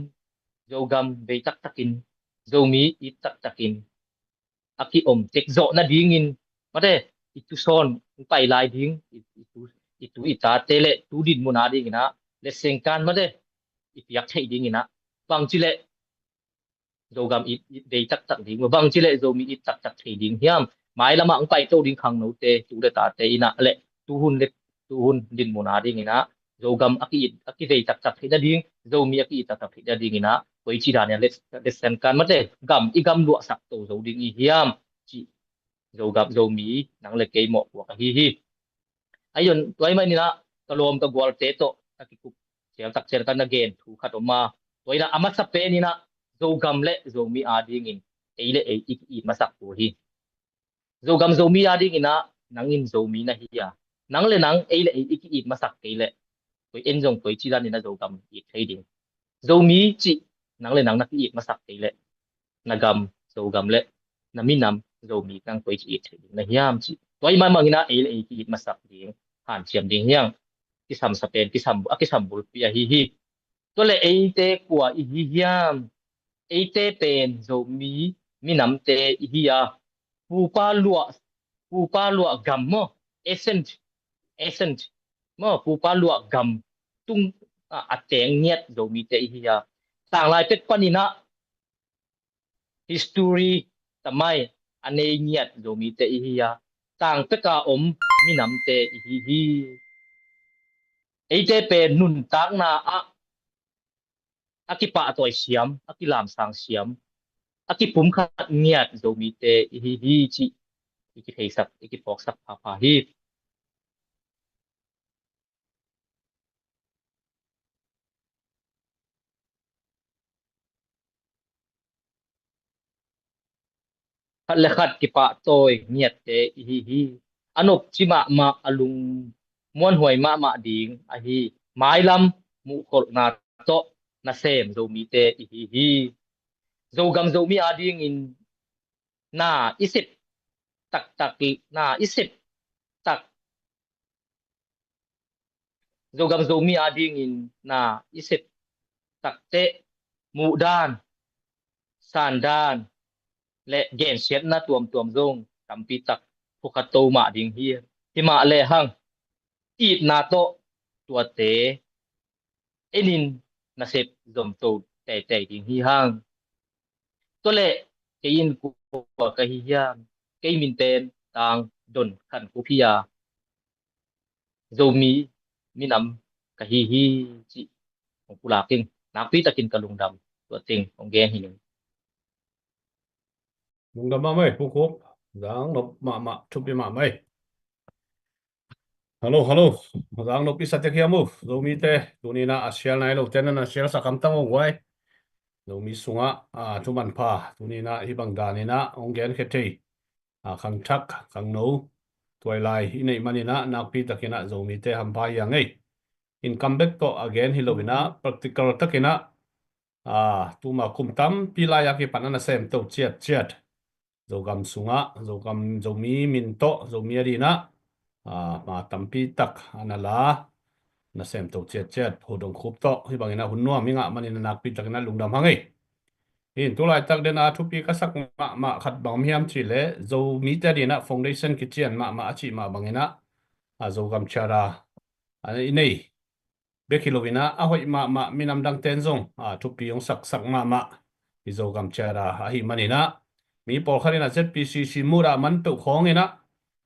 Zogam vei taktakin, Zomi it taktakin a kiom tek zawh nadingin, mate, i tusawn hong pai lai ding i, i tu, i tu i tate le tu dinmun adingin ah letsengkan, mate, i piak theih dingin ah, bangci leh Zogam it, it vei taktak ding, bangci leh Zomi it taktak thei ding hiam? Mailamah hong paito ding khangnote, tu le tate in ah le tuhun le tuhun dinmun adingin ah Zogam a ki-it, a kivei taktak theih nading, Zomi a ki-it taktak theih nadingin ah koici dan in ah let, letsenkan, mate, gam i gam luahsak to zo ding i hiam cih Zogam, Zomi nang le kei mawhpuak ahi hi. Ahi zong tua ahih manin ah ka lawm ka gualte tawh ka kikup cial tak cial ka na gen thu khat om a, tua in ah a masa pen in ah Zogam le Zomi adingin ei le ei i ki-it masak thu hi. Zogam Zomi adingin ah nang in Zomi na hi a, nang le nang, ei le ei i ki-it masak kei leh, koi en zong koici dan in ah Zogam it thei ding? Zomi cih nang le nang na ki-it masak kei leh, na gam Zogam le na minam Zomi nang koici it thei ding na hiam cih, tua ahih manin ah ei le ei ki-it masak ding, hanciam ding hi hang. Kisam sa pen, kisam, a kisam bulpi ahi hi. Tua leh eite kua i hi hiam? Eite pen Zomi minamte i hi a, pupa luah, pupa luah gam maw, ancient, ancient maw, pupa luah gam tung, a, a teng ngiat Zomite i hi a, tanglai pek panin ah history tamai a nei ngiat Zomite i hi a, tang peka om minamte i hi hi. Eite pen nuntakna ah a kipahtawi siam, a kilamsang siam, a kipumkhat ngiat Zomite i hi hi cih i kitheisak, i kiphawksak phapha hi. Khat le khat kipahtawi ngiatte i hi hi. A nopci mahmah, a lung muanhuai mahmah ding ahi mailam muhkholhna tawh nasem Zomite i hi hi. Zogam Zomi adingin na i sep taktak, na i sep tak Zogam Zomi adingin na i sep takteh muhdan, sandan le gensiatna tuamtuam zong tampi tak phukhat to mah ding hi. Himah lehang itna tawh tuate enin nasep zomto teitei ding hi hang. Tua leh kei in kua ka hi hiam? Kei min pen Tang Don Khan Khup hi a, Zomi minam ka hi hi cih hong pulak ing. Nakpi takin ka lungdam, tua teng hong gen hi ning. Lungdam mahmah ei, Pu Khup. Zang nop mahmah, thupi mahmah ei. Hello, hello. Zang nop i sa tek hiam uh? Zomite, tuni-in ah a sial nai lote na na sialsak hamtang uh guai. Zomi sungah, a, thumanpha, tuni-in ah hih bang danin ah hong genkhia thei, a, khangthak, khangno, tuailai i neih manin ah nakpi takin ah Zomite hampha hi a ngei. Innkamna bek tawh a gen hi loin ah practical takin ah, a, tuma kum tampi lai a kipan a nasemto ciatciat Zogam sungah, Zogam, Zomi min tawh, Zomi adingin ah, a, ma tampi tak a na la, nasemto ciatciat, Pu Dong Khup tawh, hih bangin ah hun nuam i ngah manin ah nakpi takin ah lungdam hang ei. Hi in tulaitak den a thupi ka sak mahmah khat bang om hiam cih leh, Zomite adingin ah foundation kician mahmah a cih mah bangin ah, a, Zogam Charter a i nei bek hi loin ah, a hoih mahmah minam dangte'n zong, a, thupi hong saksak mahmah i Zogam Charter ahih manin ah, mi pawlkhat in ah Z P C C mut ah man peuh khawngin ah,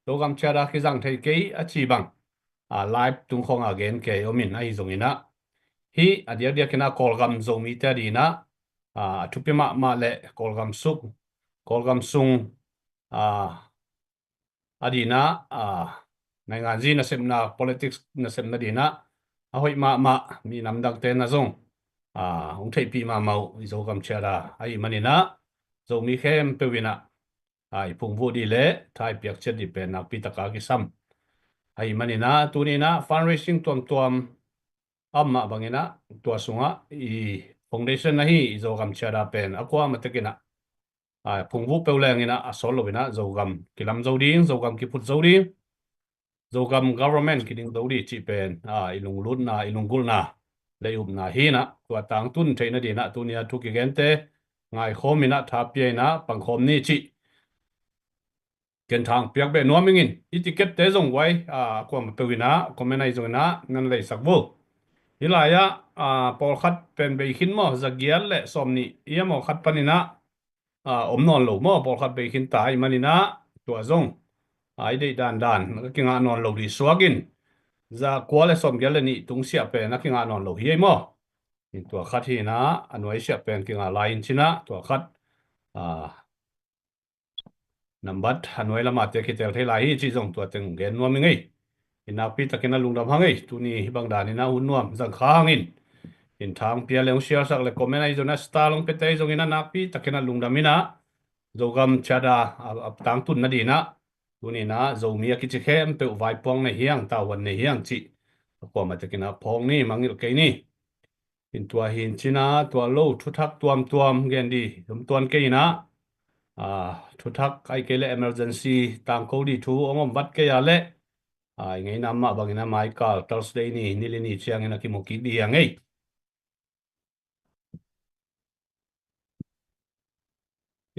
Zogam Charter kizang thei kei a ci bang, a, live tung khawng a gen kei om in, ahi zongin ah, hih a diakdiakin ah Kawlgam Zomite adingin ah, a, a thupi mahmah leh Kawlgam suk, Kawlgam sung, a, adingin ah, a, nainganzi nasepna, politics nasepna dingin ah a hoih mahmah, minam dangte'n ah zong, a, hong theihpih mahmah uh i Zogam Charter ahih manin ah, Zomi khempeuh in ah, a, i phungvuh ding leh tha i piak ciat ding pen nakpi tak a kisam ahih manin ah, tuni-in ah fundraising tuamtuam a om mah bangin ah, tua sungah i foundation ahi i Zogam Charter pen a kuamah tekin ah, a, phungvuh peuh leng in ah a sawt loin ah Zogam kilam zo ding, Zogam kiphut zo ding, Zogam government kiding zo ding cih pen, a, i lunglutna, i lunggulhna leh i upna hi in ah, tua tangtun theihna dingin ah tuni-a thu kigente ngaikhawm in ah tha pia in ah pangkhawm ni cih ken thang piak beh nuam ing in. I ticket-te zong guai, a, kuamah peuh in ah comment ahi zongin ah nan leisak vo. Hih lai-ah, a, pawlkhat pen bei khin maw, za giat leh sawmnih i a mawkhat panin ah, a, om nawn lo maw, pawlkhat bei khin ta ahih manin ah, tua zong, a, i deih dandan a kingah nawn lo ding suak in, za kua leh sawmgiat leh nih tungsiah pen a kingah nawn lo hi ei maw. In tua khat hi in ah, a nuaisiah pen kingah lai in cin ah, tua khat, a, nambat a nuai lamah te kitel thei lai hi cih zong tua teng gen nuam ing ei. In nakpi takin ah lungdam hang ei. Tuni hih bang danin ah hun nuam zang kha hang in. In thang pia leh hong share sak leh comment ahi zongin ah star hong piate ahi zongin ah nakpi takin ah lungdam in ah, Zogam Charter a, a tangtunna dingin ah, tuni-in ah Zomi a kici khempeuh vaipuak nei hi hang, tavuan nei hi hang cih a kuamah tekin ah phawk ni, mangngilh kei ni. In tua hi in cin ah, tua lo thuthak tuamtuam gen ding om tuan kei in ah, a, thuthak ahih kei leh emergency tangko ding thu hong om vat kei a leh, a, i ngeina mah bangin ah mai kal Thursday ni, ni li ni ciangin ah kimu kik ding hi a ngei.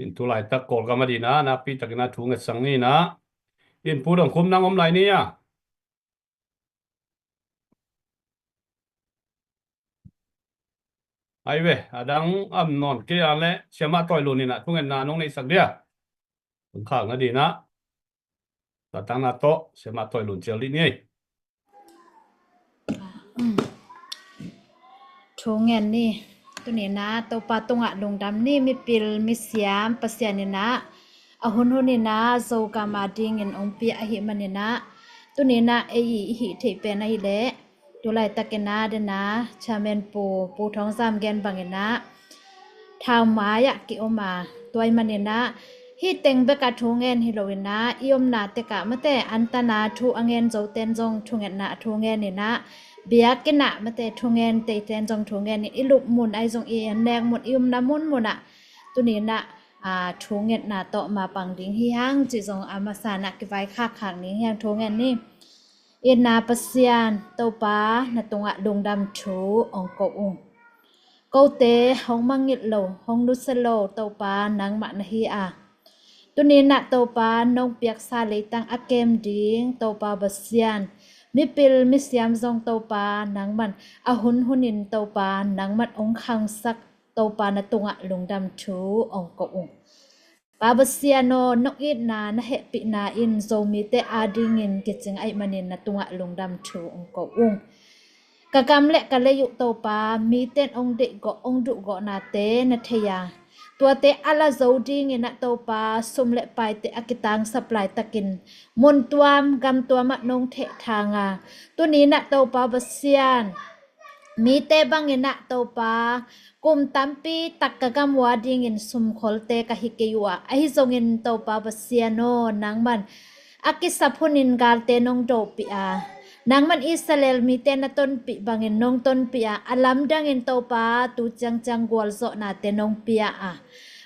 In tulaitak Kawlgam adingin ah nakpi takin ah thu ngetsak ni in ah. In Pu Dong Khup, nang om lai ni a. Ai ve, a dang om nawn kei a leh Siamah Tawi Lun in ah thungetna nong neihsak dia. Tung khak nading in ah, tua tangna tawh Siamah Tawi Lun cial dih ni. Thungen ni. Tuni in ah Topa tungah lungdam ni. Mipil misiam Pasian in ah a hunhun in ah Zogam a dingin ong pia ahih manin ah, tuni in ah ei i hih theih pen ahih leh, tu laitak in ah den a Chairman Pu, Pu Thawng Zam gen bangin ah thau mai ah ki-om a, tua ahih manin ah hih teng bek ah thu ngen hi lo in ah, i omna tek ah mate antan a thu a ngen zo ten zong thungetna thu ngen in ah, biakinn ah mate thu ngen tei ten zong thu ngen in, i lup mun ahi zong, i nek mun, i omna munmun ah tuni in ah, aa, thungetna tawh mapang ding hi hang cih zong a masa in ah kivaikhak khak ning hi hang. Thungen ni. Itna Pasian Topa, na tungah lungdam thu ong ko ung. Kote hong mangngilh lo, hong nusia lo Topa nangmah na hi a, tuni in ah Topa nong piaksa leitang a kem ding Topa Pasian, mipil misiam zong Topa nangman a hunhun in Topa nangman ong khangsak Topa, na tungah lungdam thu ong ko ung. Pa Pasian aw, nong itna na hehpihna in Zomite a dingin kicing ahih manin na tungah lungdam thu ong ko ung. Ka gam le ka lei uh Topa, mite in ong deihgawh, ong duhgawhnate na thei a, tuate a la zo dingin ah Topa, sum le paite a kitangsap laitakin mun tuam gam tuam ah nong thehthang a, tuni in ah Topa Pasian, mite bangin ah Topa, kum tampi tak ka gam uh a dingin sumkholte ka hi kei uh a, ahi zongin Topa Pasian aw, nangman a kisap hunin galte nong dopih a, nangman Israel mite na tonpih bangin nong tonpih a, a lamdangin Topa tu ciangciang gualzawhnate nong pia a,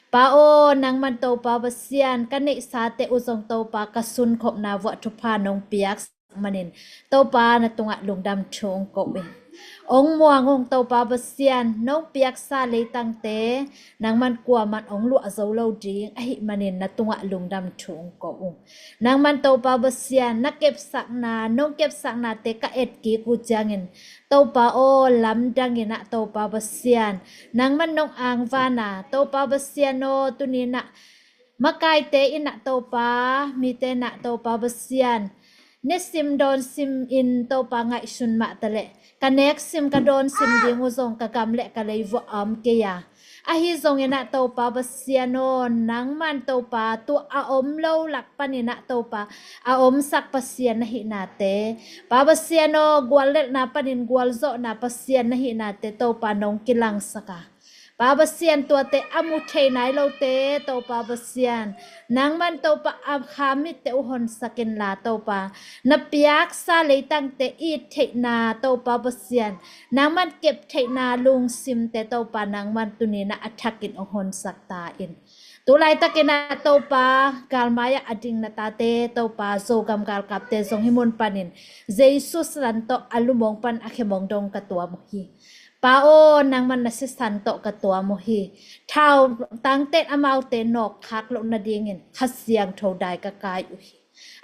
Pa aw, nangman Topa Pasian, ka neihsate uh zong Topa ka sunkhopna vuah thupha nong piak manin Topa, na tungah lungdam thu ong ko ung. Ong muang ung Topa Pasian, nong piaksa leitangte nangman kuaman ong luah zo lo ding ahih manin na tungah lungdam thu ong ko ung. Nangman Topa Pasian, na kepsakna, nong kepsaknate ka et kik uh ciangin Topa aw, lamdang in ah Topa Pasian, nangman nong angvan a, Topa Pasian aw, tuni in ah makaite in ah Topa, mite in ah Topa Pasian, ne sim dawn sim in Topa ngaihsun mah taleh, ka nek sim ka dawn sim ding uh zong ka gam le ka lei vuah a om kei a, ahi zongin ah Topa Pasian aw, nangman Topa tu a om lo lak panin ah Topa a omsak Pasian na hihnate, Pa Pasian aw, guallelhna panin gualzawhna Pasian na hihnate Topa nong kilangsak a, Pa Pasian, tuate a mu thei nai lote Topa Pasian, nangman Topa a kha mitte uh honsak inla Topa, na piaksa leitangte it theihna Topa Pasian, nangman kep theihna lungsimte Topa nangman tuni in ah a thakin ong honsak ta in. Tu laitakin ah Topa, galmai ah a ding na tate Topa, Zogam galkapte zong hih mun panin Jesu sisan tawh a lum ong pan a khem ong dong ka tuam uh hi. Pa aw, nangman na sisan tawh ka tuam uh hi. Thau tangten amaute nawkkhak loh nadingin Kha Siangtho dai ka kai uh hi.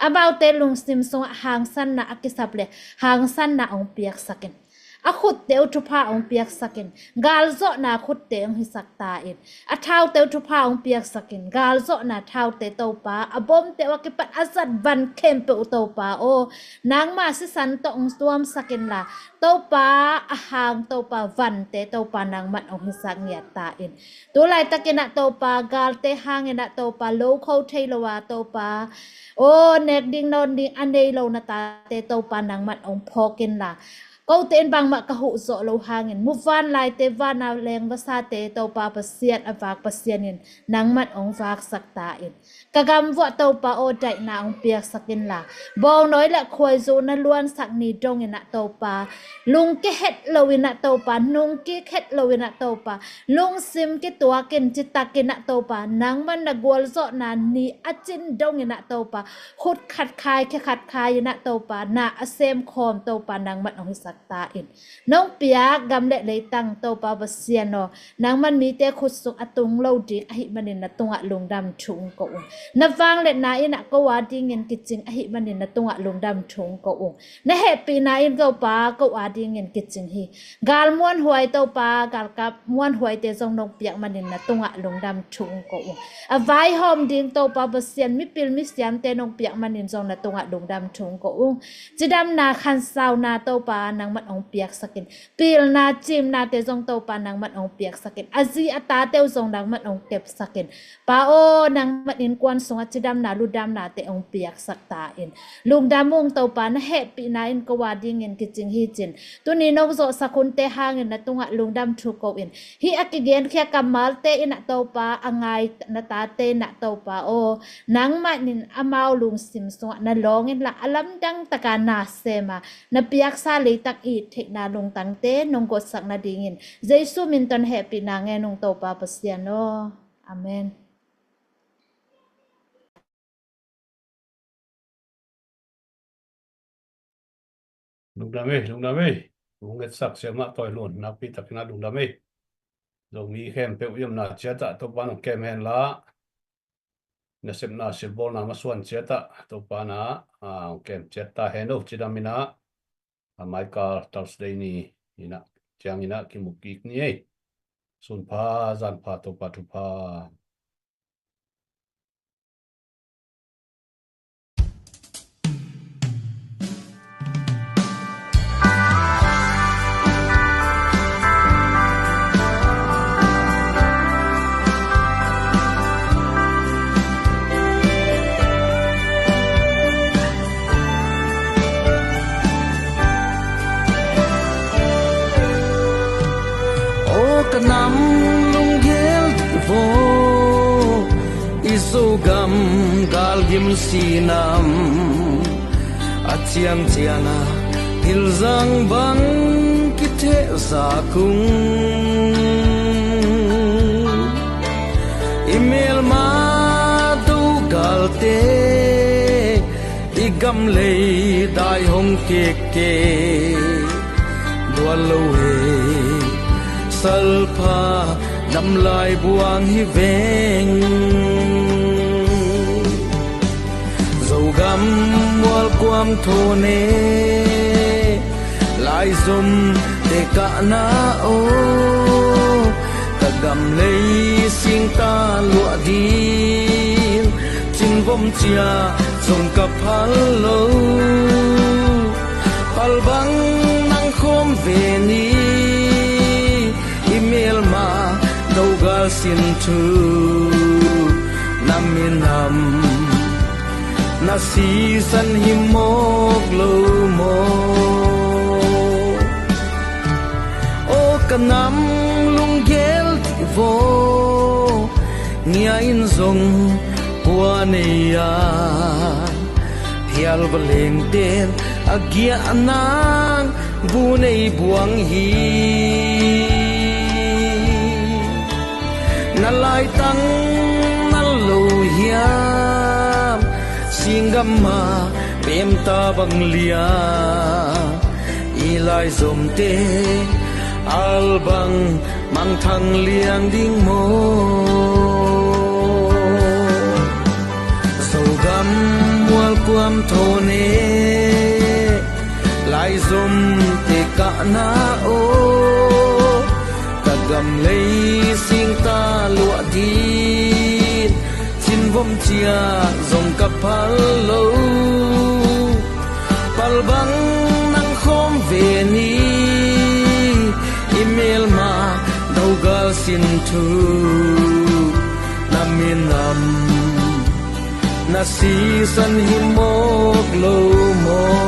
Amaute lungsim sungah hangsanna a kisap le hangsanna ong piaksak in, a khutte uh thupha ong piaksak in, galzawhna khutte ong hisak ta in, a thaute uh thupha ong piaksak in, galzawhna thaute Topa, a bomte uh a kipat a zat van khempeuh uh Topa aw, nangma sisan tawh ong tuamsak inla Topa, a hang Topa vante Topa nangman ong hisak ngiat ta in. Tu laitakin ah Topa, galte hangin ah Topa, lo kho thei lo a Topa, aw, nek ding nawn ding a nei lo na tate Topa nangman ong phawk inla, kote in bangmah ka huh zawh loh hangin muvanlaite, vana leng vasate Topa Pasian, a vak Pasian in nangman ong vaksak ta in. Ka gam vuah Topa aw, daihna ong piaksak inla, bawngnawi le khuaizu na luansak ni dongin ah Topa, lungke het loin ah Topa, nungkik het loin ah Topa, lungsim kituakin citakin ah Topa, nangman na gualzawhna ni a cin dongin ah Topa, khut khat khai khe khat khai in ah Topa, na a semkhawm Topa nangman ong hisak ta in. Nong piak gam le leitang Topa Pasian aw, nangman mite khut sung a tung lo ding ahih manin na tungah lungdam thu ung ko ung. Na vangliatna in ah ko a dingin kicing ahih manin na tungah lungdam thu ung ko ung. Na hehpihna in Topa ko a dingin kicing hi. Gal muanhuai Topa, galkap muanhuaite zong nong piak manin na tungah lungdam thu ung ko ung. A vaihawm ding Topa Pasian, mipil misiamte nong piak manin zong na tungah lungdam thu ung ko ung. Cidamna khansauna Topa nangman ong piaksakin. Pilna cimnate zong Topa nangman ong piaksakin. A zi a tate uh zong nangman ong kepsakin. Pa aw, nangman innkuan sungah cidamna ludamnate ong piaksak ta in. Lungdam ung Topa, na hehpihna in ko a dingin kicing hi cin. Tuni nong zawhsak hunte hangin na tungah lungdam thu ko in. Hih a kigenkhia kammalte in ah Topa, a ngai na tate in ah Topa aw, nangmah in amau lungsim sungah na lawng inla a lamdang taka na sem a, na piaksa leitak i theihna lungtangte nong gotsak nadingin Jesu min tawh hehpihna ngen ung Topa Pasian aw. Amen. Lungdam ei, lungdam ei. Hong etsak siamah Tawi Lun nakpi takin ah lungdam ei. Zomi khempeuh i omna ciatah Topa in hong kem henla, nasepna silbawlna masuan ciatah Topa in ah, ah, hong kem ciat ta hen aw. Cidam in ah, ah, Michael Thursday ni in ah, ciangin ah kimu kik ni ei. Sun pha, zan pha, Topa thupha. Aw ka nam lunggel dih vaw, i Zogam galgim sinam, a ciangciang a pilzang bang kithehzak ung. I melma dogalte i gamlei dai hong kekke dual lo he, salpha namlai buang hi veng. Zogam mualkuam thone, laizom tekahna aw, ka gamlei singta luah ding, cinvom cia zong ka phal lo. Palbang nang khawm ve ni, i melma dogal sin thu na minam na sisan hi mawk lo maw? Aw ka nam lunggel dih vaw, ngia in zong kua nei a, phial va lengten a giah nang bu nei buang hi. Na laitang na lo hiam, singgam ma pemta bang liam, i laizomte albang mangthang liang ding maw? Zogam mualkuam thone, laizom tekahna aw, ka gamlei singta luah ding, cinvom cia zong ka phal lo. Palbang nang khawm ve ni, i melma dogal sin thu na minam na sisan hi mawk lo maw?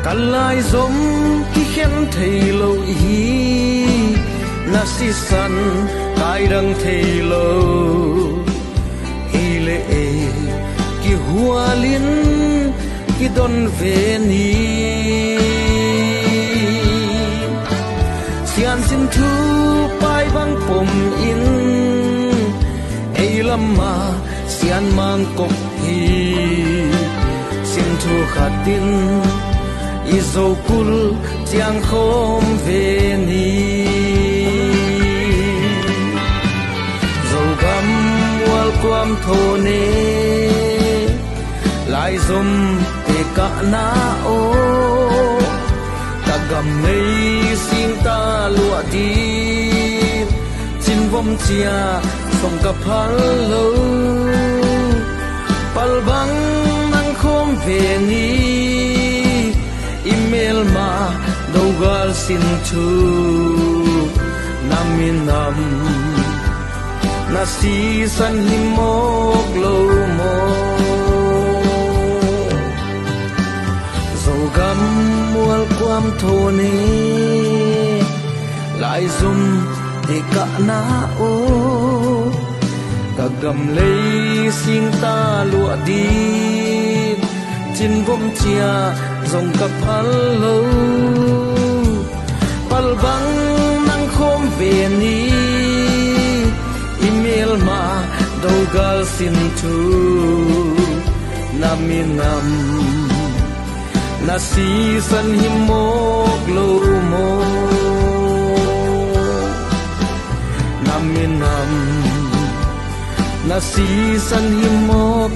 Ka laizom kikhen thei lo hi, na sisan kaidang thei lo. Ei le ei Hualin kidon ve ni. Siansin thu pai bang pom in, ei lamah sian mangkok hi. Sin thu khatin i Zokul ciangkhawm ve ni. Zogam mualkuam thone, laizom te kahna aw. Ka gam lei singta luah din, cinvom cia zong ka phal lo. Palbang nang khawm ve ni, i melma dogal sin thu na minam na sisan hi mawk lo maw? Zogam mualkuam thone, laizom te kahna aw. Ka gam lei singta luah din, cinvom cia zong ka phal lo. Palbang nang khawm ve ni, i melma dogal sin thu na minam na sisan hi mawk lo maw? Na minam na sisan hi mawk